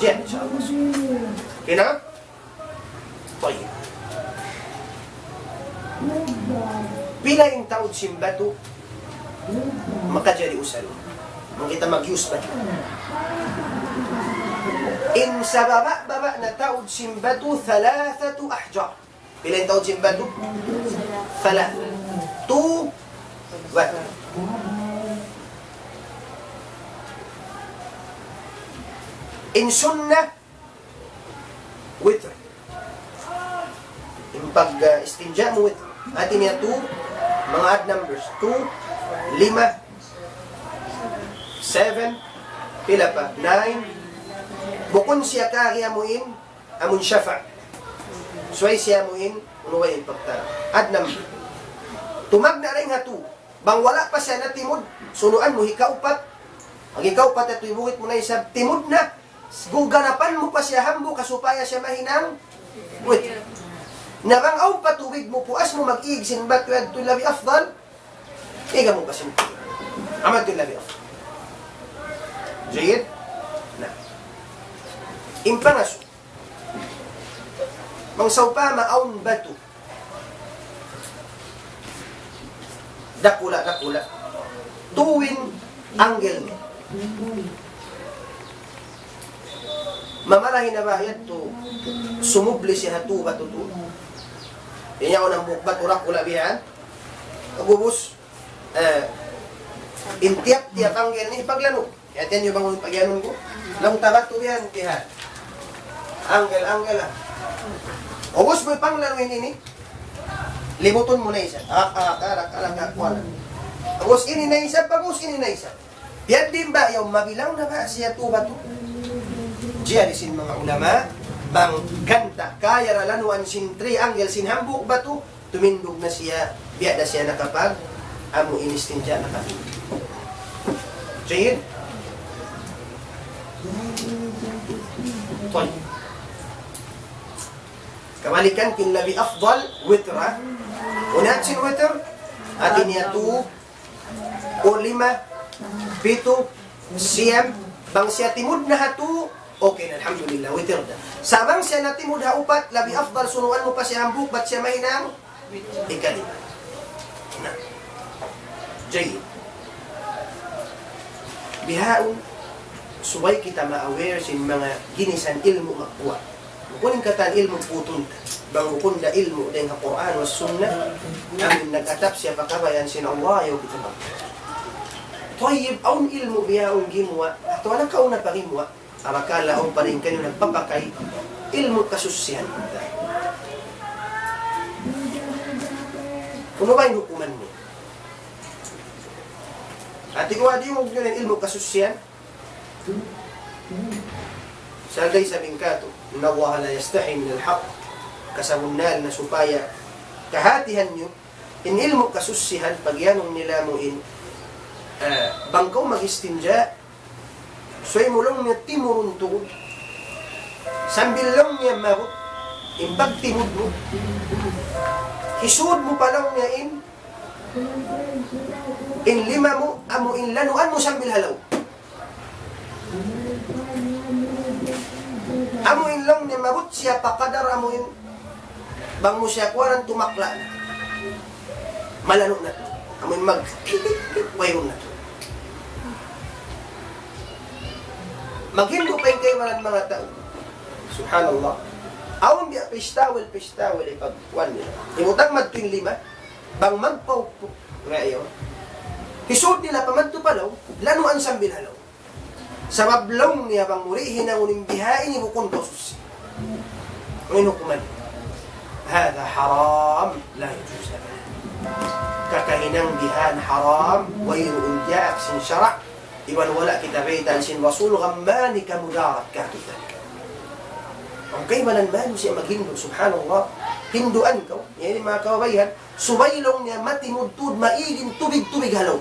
Diyan, insya Allah. Okay na? Tayyib. Pila in taud sin batu, makajari usalun. Bang kita mag-use batu. In sababa'-baba' na taud sin batu, thalathatu ahjar. Pila in taud sin batu? Thalatha. Two batu. In sunnah, witr. In pag, ah, istinja mu witr. Hati niya two, manga odd numbers. Two, lima, seven, pila pa? Nine. Bukun siya kari amu in, amun shafa'. Subay siya amu in, unu way in pagtara. Odd number. Tumagna' dayn ha two. Bang wala' pa siya natimud, sunuan mu hikaupat. Pag hikaupat, atu ibuhit mu na isab, timud na. Guganapan mu pa siya hambuuk, ha supaya siya mahinang witr. Na bang awn pa tubig mu, puas mu mag-ig sin batu yadtu, labi afdal, iga mu pa sin. Amu yadtu labi afdal. Jayyid? Na. In pangasu. Bang sawpama awn batu. Dakula', dakula'. Two in angle niya. Mamarahi na ba yadtu, sumubli siya ha two batu tu. Inya unang bukbat urak ula bihan. Pagubus, eh, in tiyap-tiyap angle niya, paglanu. Kaya tiyan niyu bang pagiyanun ku? Laung ta batu yan, kiha. Angle, angle, ah. Ubus mu panglanu ini, ini. Libutun mu na isab. Ah, ah, karak, karak, karak, wala. Ubus ini na isab, ubus ini na isab. Biya' diin ba, yaun mabilang na ba siya two batu? Jari sin manga ulama, bang ganta', kaya ra lanuan sin three angle sin hambuuk batu, tumindug na siya, biya' da siya nakapag-, amu in istinja nakatindug. Jayyid? Tayyib. Kabalikan, in labi afdal, witr, ha? Unu in sin witr? Hati niya two, o lima, pitu, siyam, bang siya timud na ha two, okay na, alhamdulillah, witr na. Sa' bang siya natimud ha upat, labi afdal, sunuan mu pa siya hambuuk, bat siya mahinang hikalima. Na. Jayyid. Bihaun, subay kita ma-aware sin manga ginisan ilmu' magbuwat. Bukun in katan ilmu' putun ta. Bang bukun da ilmu' dayn ha Qur'an wa Sunnah, amun nag-atap siya pa kabayaan sin Allah, ayaw kita mag-, Tayyib, awn ilmu' bihaun gimuwa', atawa nakauna pa gimuwa', arakala' awn pa rin kaniyu nagpapakay, ilmu' kasusihan. Unu ba in hukuman niya? Ati ku, adi mu yun in ilmu' kasusihan? Sa' gay sabing katu', إن الله لا يستحي من الحق. Kasabunnal na supaya kahatihan niyu, in ilmu' kasusihan, pagiyanun nila mu in, ah, bang kaw mag-istinja, subay mu laung niya timurun tuud. Sambil laung niya maabut, in pagtimud mu, hisud mu pa laung niya in, in lima mu, amu in lanuan mu sambil ha lawm. Amu in laung niya maabut siya pa kadar amu in bang mu siya kuwanan tumakla' na. Malanu' na tuud. Amu in mag-, wayruun na tuud. Maghindu' pa in kaibanan manga tau. Subhanallah. Awn biya' face towel, face towel, ipagkuwan nila. Hibutang madtu in lima, bang magpaupuk, nga ayaw. Hisūd nila pa madtu pa lawm, lanuan sambil ha lawm. Sabab laung niya bang mu di' hinangun in biha' ini bukun kaw suchi. Unu in hukuman? هذا حرام لا يجوز أبدا. Kakahinang bihan haram, wayruun diyaak sin sara', iban wala' kita baytaan sin Rasul, gam mayan kamudarat kātu'. Bang kaibanan manusiya' maghindu', subhanallah, hinduan kaw, yan in manga kababaihan, subay laung niya matimud tuud maig in tubig-tubig ha lawm.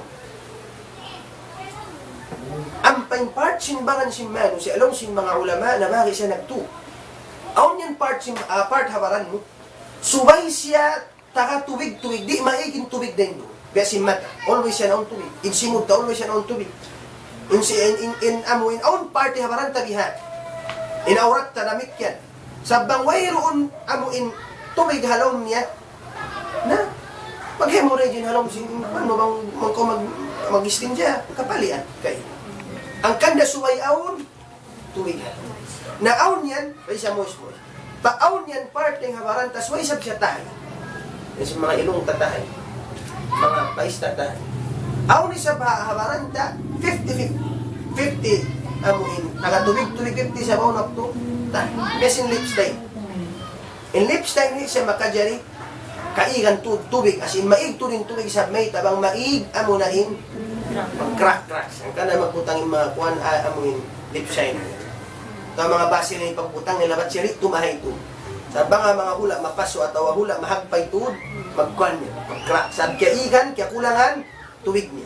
Ampa in part sin baran sin manusiya', laung sin manga ulama, nabahagi' siya nagtu. Awn yan part sin, ah, part ha baran mu. Subay siya taga tubig-tubig, di' maig in tubig dayn duun. Biya' sin mata, always yan awn tubig. In simud ta, always yan awn tubig. In si, in, in, in amu, in awn part ha baran ta bihan. In awrat ta damikkiyan. Sa' bang wayruun amu in tubig ha lawm niya, na, mag-hemorrhage in ha lawm sin, unu, bang, bang kaw mag-, mag-istinja, kapalian kay. Hangkan da subay awn tubig ha lawm. Na awn yan, way siya moist-moist. Pag awn yan, part dayn ha baran ta, subay isab siya tahay. Yan sin manga ilung ta tahay. Manga pais ta tahay. Awn isab ha, ha baran ta, fifty fifty. Fifty, amu in, taga tubig-tubig, fifty sa' bawn waktu, tahay. Biya' sin lip stain. In lip stain ini siya makajari, kaigan tuud tubig, as in maig tuud in tubig, sabab mayta' bang maig, amu na in, mag-crack, crack. Hangkan na magbutang in manga kuwan, ah, amu in lip stain. Atawa manga Vaseline in pagbutang nila, bat siya di' tumahay tuud. Sabab manga, manga hula' mapasu' atawa hula' mahagpay tuud, magkuwan niya, mag-crack. Sabab kaigan, kakulangan, tubig niya.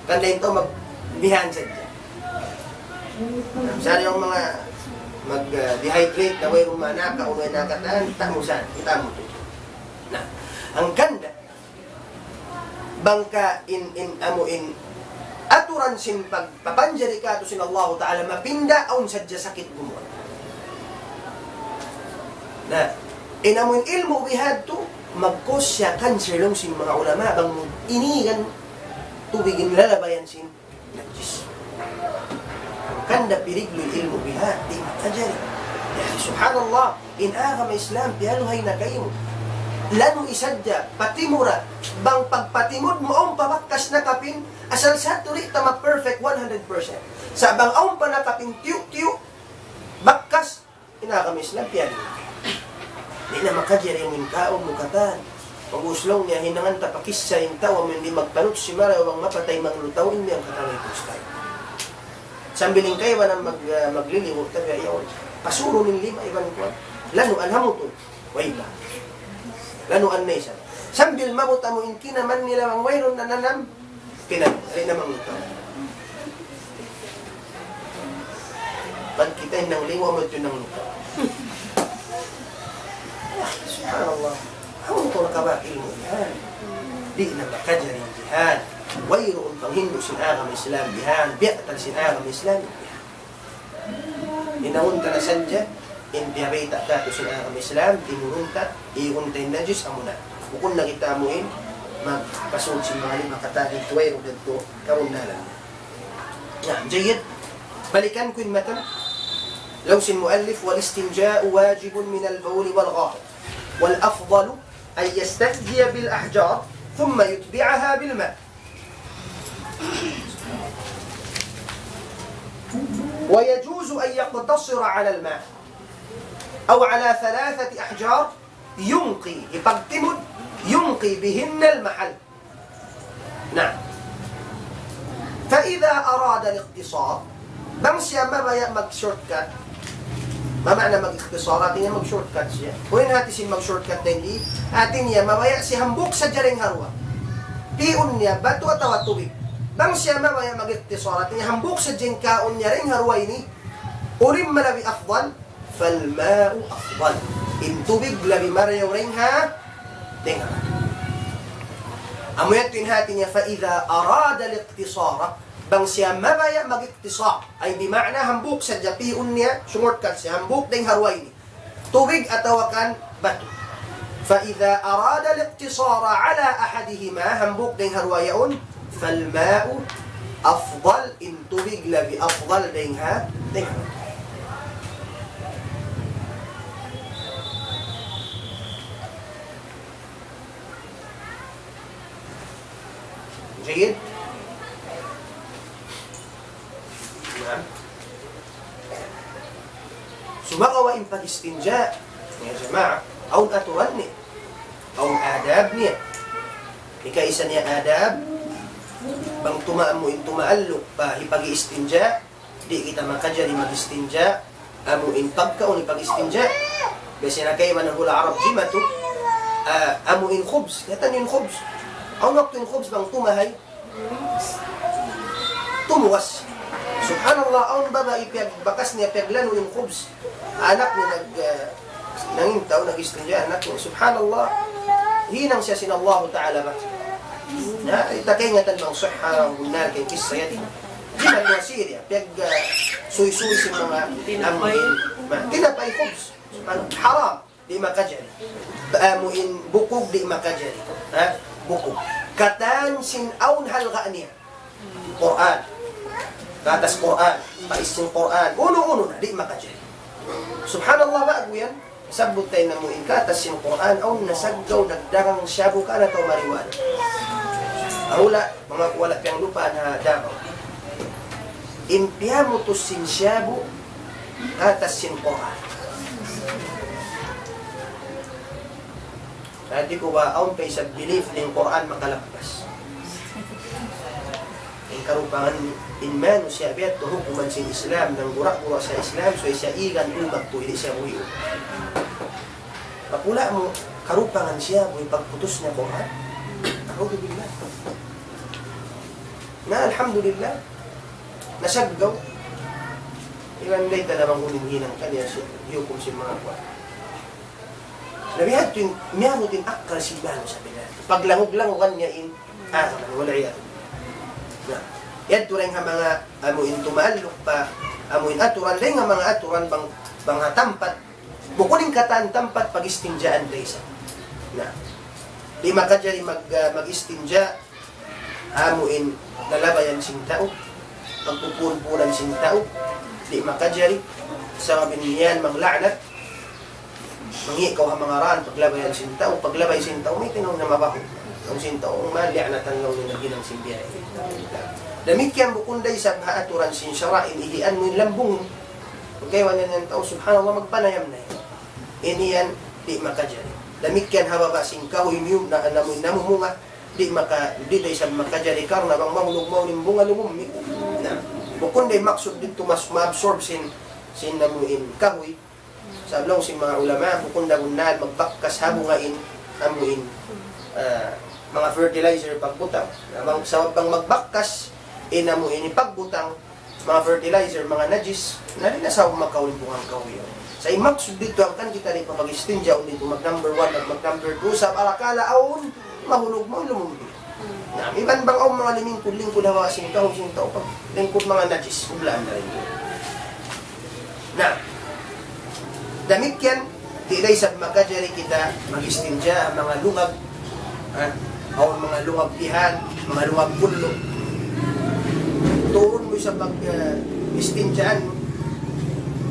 Hangkan da in tau magbihan sadja. Sa' yung manga mag, ah, dehydrate na wayruun manaka, unu in nakatan, tamu sa, tamu tu. Na, hangkan da, bang ka in, in amu in aturan sin pagpapanjari kātu' sin Allahu Ta'ala, mapinda awn sadja sakit gumuwa'. Na, in amu in ilmu' bihadtu, mag-cause siya cancer laung sin manga ulama, bang mu inigan tubig in lalabayan sin najis. Hangkan da piriglu in ilmu' biha', di' makajari. Ya, subhanallah, in agama Islam, piyaluhay na kaymu. Lanu isadja, patimura, bang pagpatimud mu awn pa bakkas nakapin, asal sa tuud di' ta ma-perfect one hundred percent. Sa' bang awn pa nakapin tiyu'-tiyu', bakkas, in agama Islam, piyaluhay. Di' na makajari in kaun mu katan. Pag-ubus laung niya, hinangan ta pakissa in tau, amu in di' magpanutsi marayaw bang mapatay manglutaw, in yan katan in Ustaz. Sambil in kaibanan mag-, ah, magliligu', tabi' ayaw. Pasurun in lima iban kuwan. Lanuan hamutun. Way pa. Lanuan na isab. Sambil maabut amu in kinaman nila bang wayruun nananam, Pinag-, ay, namang lupa. Pag kita in nangliwa, amu yadtu in nanglupa. Subhanallah. Amu in kaw nakabak ilmu' bihan. Di' na makajari bihan. Wayruun panghindu' sin agama Islam bihan. Biya' tal sin agama Islam bihan. Hinangun ta na sadja in piyabayta' kātu' sin agama Islam, timurun ta, igun ta in najis, amu na. Bukun na kita amu in magpasud sin manga lima katan in tuway rugad tu, karundalan. Na, jayyid. Balikan ku in matan. Laung sin muallif, والاستنجاء واجب من البول والغائط. والأفضل أن يستنجي بالأحجار ثم يتبعها بالماء. ويجوز أن يقتصر على الماء أو على ثلاثة أحجار ينقي، hipagtimud, ينقي بهن المحل. نعم. فإذا أراد الاقتصار, bang siya mabaya' mag-shortcut, ma ma'na mag-ikhtisar, hati niya mag-shortcut siya. Unu in hati sin mag-shortcut dayn di? Hati niya mabaya' siya hambuuk sadja dayn ha duwa. Pi'un niya, batu atawa tubig. Bang siya mabaya' mag-ikhtisar, hati niya hambuuk sadja in kaun niya dayn ha duwa ini, unu in malabi afdal, فالماء أفضل. In tubig labi marayaw dayn ha, dayn ha batu. Amu yadtu in hati niya, فإذا أراد الاقتصار, bang siya mabaya' mag-ikhtisar, ay bima'na hambuuk sadja pi'un niya, sumortkat siya, hambuuk dayn ha duwa ini. Tubig atawa kan batu. فإذا أراد الاقتصار على أحدهما, hambuuk dayn ha duwa yaun, فالماء أفضل, in tubig labi afdal dayn ha, dayn ha batu. Jayyid. Sumagawa' in pag-istinja, ya jamaa, awn aturan niya, awn adab niya. Hikaisa niya adab, bang tuma-, amu in tumaalluk pa hipag-istinja, di' kita makajari mag-istinja, amu in pagkaun hipag-istinja. Biya' sin kaibanan hula' Arab jimatu, ah, amu in khubz. Katan in khubz. Awn waktu in khubz bang tumahay, tumuwas. Subhanallah, awn babai piyag-, bakas niya piyaglanu in khubz. Anak niya nag-, ah, nangintaw, nag-istinja, anak niya. Subhanallah, hinang siya sin Allahu Ta'ala ba. Na, di' ta kaingatan bang sahih, bunnal kay kissa yan. Di' man wa Syria, piyag, ah, suysuy sin manga tinapay. Amuin, ma, tinapay khubz. Subhanallah, haram. Di' makajari. Amuin bukug di' makajari. Ha? Bukug. Katan sin awn halga' niya. Qur'an. Katas Qur'an. Pais sin Qur'an. Unu-unu na, di' makajari. Subhanallah, ba'gu yan. Sabbut ta in amuin katas sin Qur'an, awn nasaggaw nagdagang shabu ka na tau marijuana. Ahula, manga kuwala piyanglupa na Davao. In piyamutus sin shabu, katas sin Qur'an. Hati ku ba, awn pa isab belief na in Qur'an makalappas. In karupangan in manusiya' biya' tu hukuman sin Islam, nang gura-gura sa Islam, so siya igan ugat tu, di' siya buhiun. Pakula' mu, karupangan siya, buhi pagputus niya Qur'an. A'udhu billah. Na, alhamdulillah. Nasaggaw. Iban day ta na bang huminang kaniya siya, hukum sin manga kuwan. Na biya' hādtu in, miyabut in akkal sin banu sa biya' hādtu. Paglangug-langugan niya in agama, wal iyadhu billah. Na, yadtu dayn ha manga amu in tumaalluk pa, amu in aturan, dayn ha manga aturan bang, bang ha tampat, bukun in katan tampat pag-istinjaan da isab. Na, di' makajari mag, ah, mag-istinja, amu in lalabayan sin tau, pagpupuun-puunan sin tau, di' makajari, sabab in yan mangla'nat, mangi' kaw ha manga raan, paglabayan sin tau, paglabay sin tau, mayta' in mabahu. Awn sin tau, mangla'natan laung niya naghinang sin biya' ini. Damikkiyan bukun da isab ha aturan sin sara' in ihian mu in lambung. Pagkaibanan yan tau, subhanallah, magpanayam na yan. Ini yan, di' makajari. Damikkiyan ha baba' sin kahuy miyum na, namu-, namumunga, di' maka-, di' da isab makajari karna' bang mahulug mawn in bunga lumummi. Na, bukun da in maksud didtu mas ma-absorb sin, sin amu in kahuy. Sabab laung sin manga ulama, bukun da bunnal magbakkas ha bunga in, amu in, ah, manga fertilizer pagbutang. Na, bang, sabab bang magbakkas in amu in pagbutang, manga fertilizer, manga najis, na di' na sa' makaw in bunga kahuy. Sa' in maksud didtu hangkan kita di' pa pag-istinja, unu didtu mag number one, mag, mag number two, sabab arakala' awn mahulug mawn lumummi. Na, iban bang awn manga limingkud-lingkud ha baba' sin kahuy sin tau, paglingkud manga najis, hublaan na rin. Na, damikkiyan, di' da isab makajari kita mag-istinja, manga lungag, ha? Awn manga lungag bihan, manga lungag kullu. Turun mu isab mag, ah, istinjaan mu.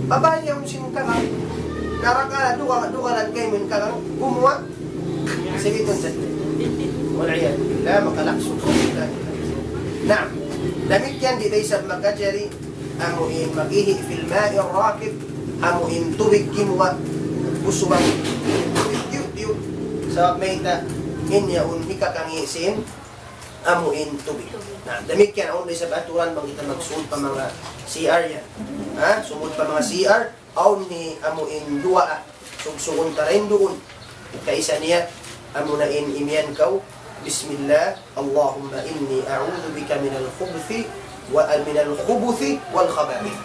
Babai yaun sin kagang. Narakala' duka, duka lang kaymu in kagang. Gumuwa'. Sige, tun sa. Wal iyadhu billah, makalaksu. Naam. Damikkiyan di' da isab makajari amu in mag-ihi' fil ma'ir rakid, amu in tubig gimuwa', buswang, tubig tiyu'-tiyu'. Sabab mayta', in yaun hikakangi' sin amu in tubig. Na, damikkiyan awn da isab aturan bang kita magsud pa manga C R yan. Ha? Sumud pa manga C R, awn ni amu in duwaa. Sugsugun ta dayn duun. Kaisa niya, amu na in imiyan kaw, بسم الله، اللهم إني أعوذ بك من الخبث و، من الخبث والخبائث.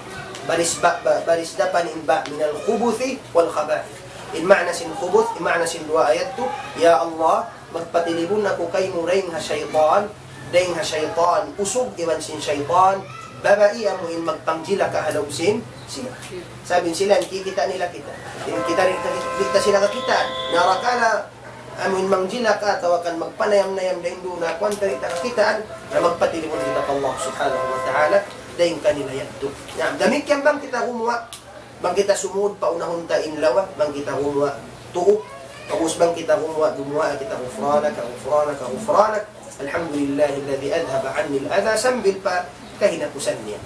Baris ba, ba, baris dapan in ba, من الخبث والخبائث. In maana sin khubuth, in maana sin duwaa yadtu, Ya Allah, magpatilibun aku kaymu dayn ha saytan, dayn ha saytan usug iban sin saytan babai amu in magpangjilaka ha lawm sin sila. Sabab in sila, di' kita nila kita. Di' kita, di' kita, di' ta sila kakitaan. Na arakala' amu in mangjilaka atawa kan magpanayam-nayam dayn duun na kuwan ta di' ta kakitaan, na magpatilibun kita pa Allah Subhanahu wa Ta'ala, dayn kanila yadtu. Na, damikkiyan bang kita gumuwa', bang kita sumud pa unahun ta in lawa, bang kita gumuwa' tuu, pag'ubus bang kita gumuwa', gumuwa' kita غفرانك، غفرانك، غفرانك، الحمد لله الذي أذهب عني الأذى, sambil pa kahinapusan niya.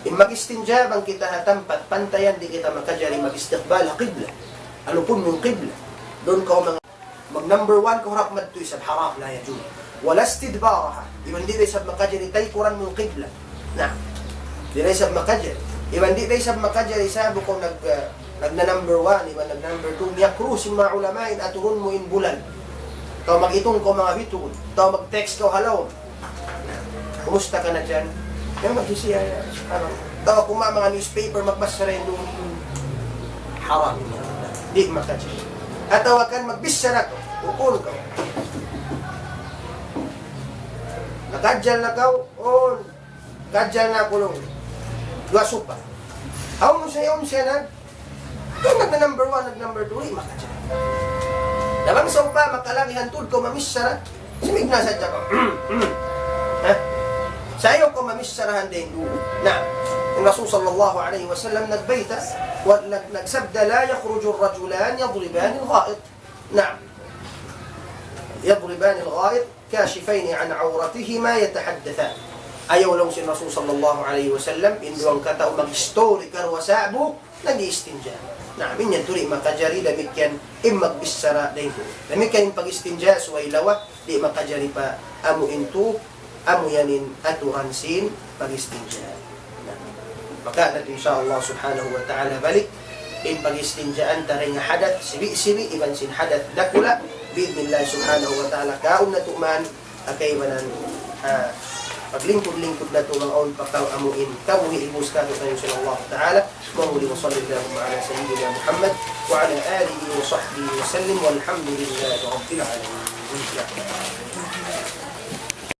In mag-istinja bang kita ha tampat pantayan, di' kita makajari mag-istiqbal ha qibla. Adapun in qibla, duun kaw manga, mag number one kaw harap madtu isab, haram, la yajuz. Wala istidbaraha. Iban di' da isab makajari taykuran mu in qibla. Na. Di' da isab makajari. Iban di' da isab makajari isab kaw nag, ah, nagna number one, iban nag number two. Miyakruh sin manga ulama in aturun mu in bulan. Atawa mag-itung kaw manga bituun. Atawa mag-text kaw ha lawm. Kumusta ka na diyan? Yan, magsisiya, ano, atawa kunu' manga newspaper, magbasa ra yan duun. Haram. Di' makajari. Atawa kan magbichara kaw, bukun kaw. Nakajal na kaw, on. Kajal na aku laung. Duwa supa. Awn siya, awn siya na. Kung nag number one, nag number two, di' makajari. Na bang sawpama, makalagihan tuud kaw mamichara, simig na sadja kaw. Ha? Sa' ayaw kaw mamichara ha yan duun. Na, in Rasul sallallahu alayhi wasallam nagbayta', wa-, nag-, nagsabda, لا يخرج الرجلان يضربان الغائط. Na, يضربان الغائط كاشفين عن عورتهما يتحدثان. Ayaw laung sin Rasul sallallahu alayhi wasallam, in duwang katau mag-istori karuwa sa'bu, nag-iistinja. Na, in yan tuud di' makajari, damikkiyan in magbichara dayn duun. Damikkiyan in pag-istinja subay lawa, di' makajari pa amu in tu, amu yan in aturan sin pag-istinja. Na, maka natu' insha Allah subhanahu wa ta'ala balik in pag-istinjaan ta dayn ha hadath sibi'-sibi' iban sin hadath dakula', bi'idhnillah subhanahu wa ta'ala, kaun natu' man, ha kaibanan, ah, paglingkud-lingkud natu' bang awn pa kaw amu in kabuhi' ibus katu' kaniyu sin Allah ta'ala. Mahuli, وصل اللهم على سيدنا محمد وعلى آله وصحبه وسلم والحمد لله رب العالمين.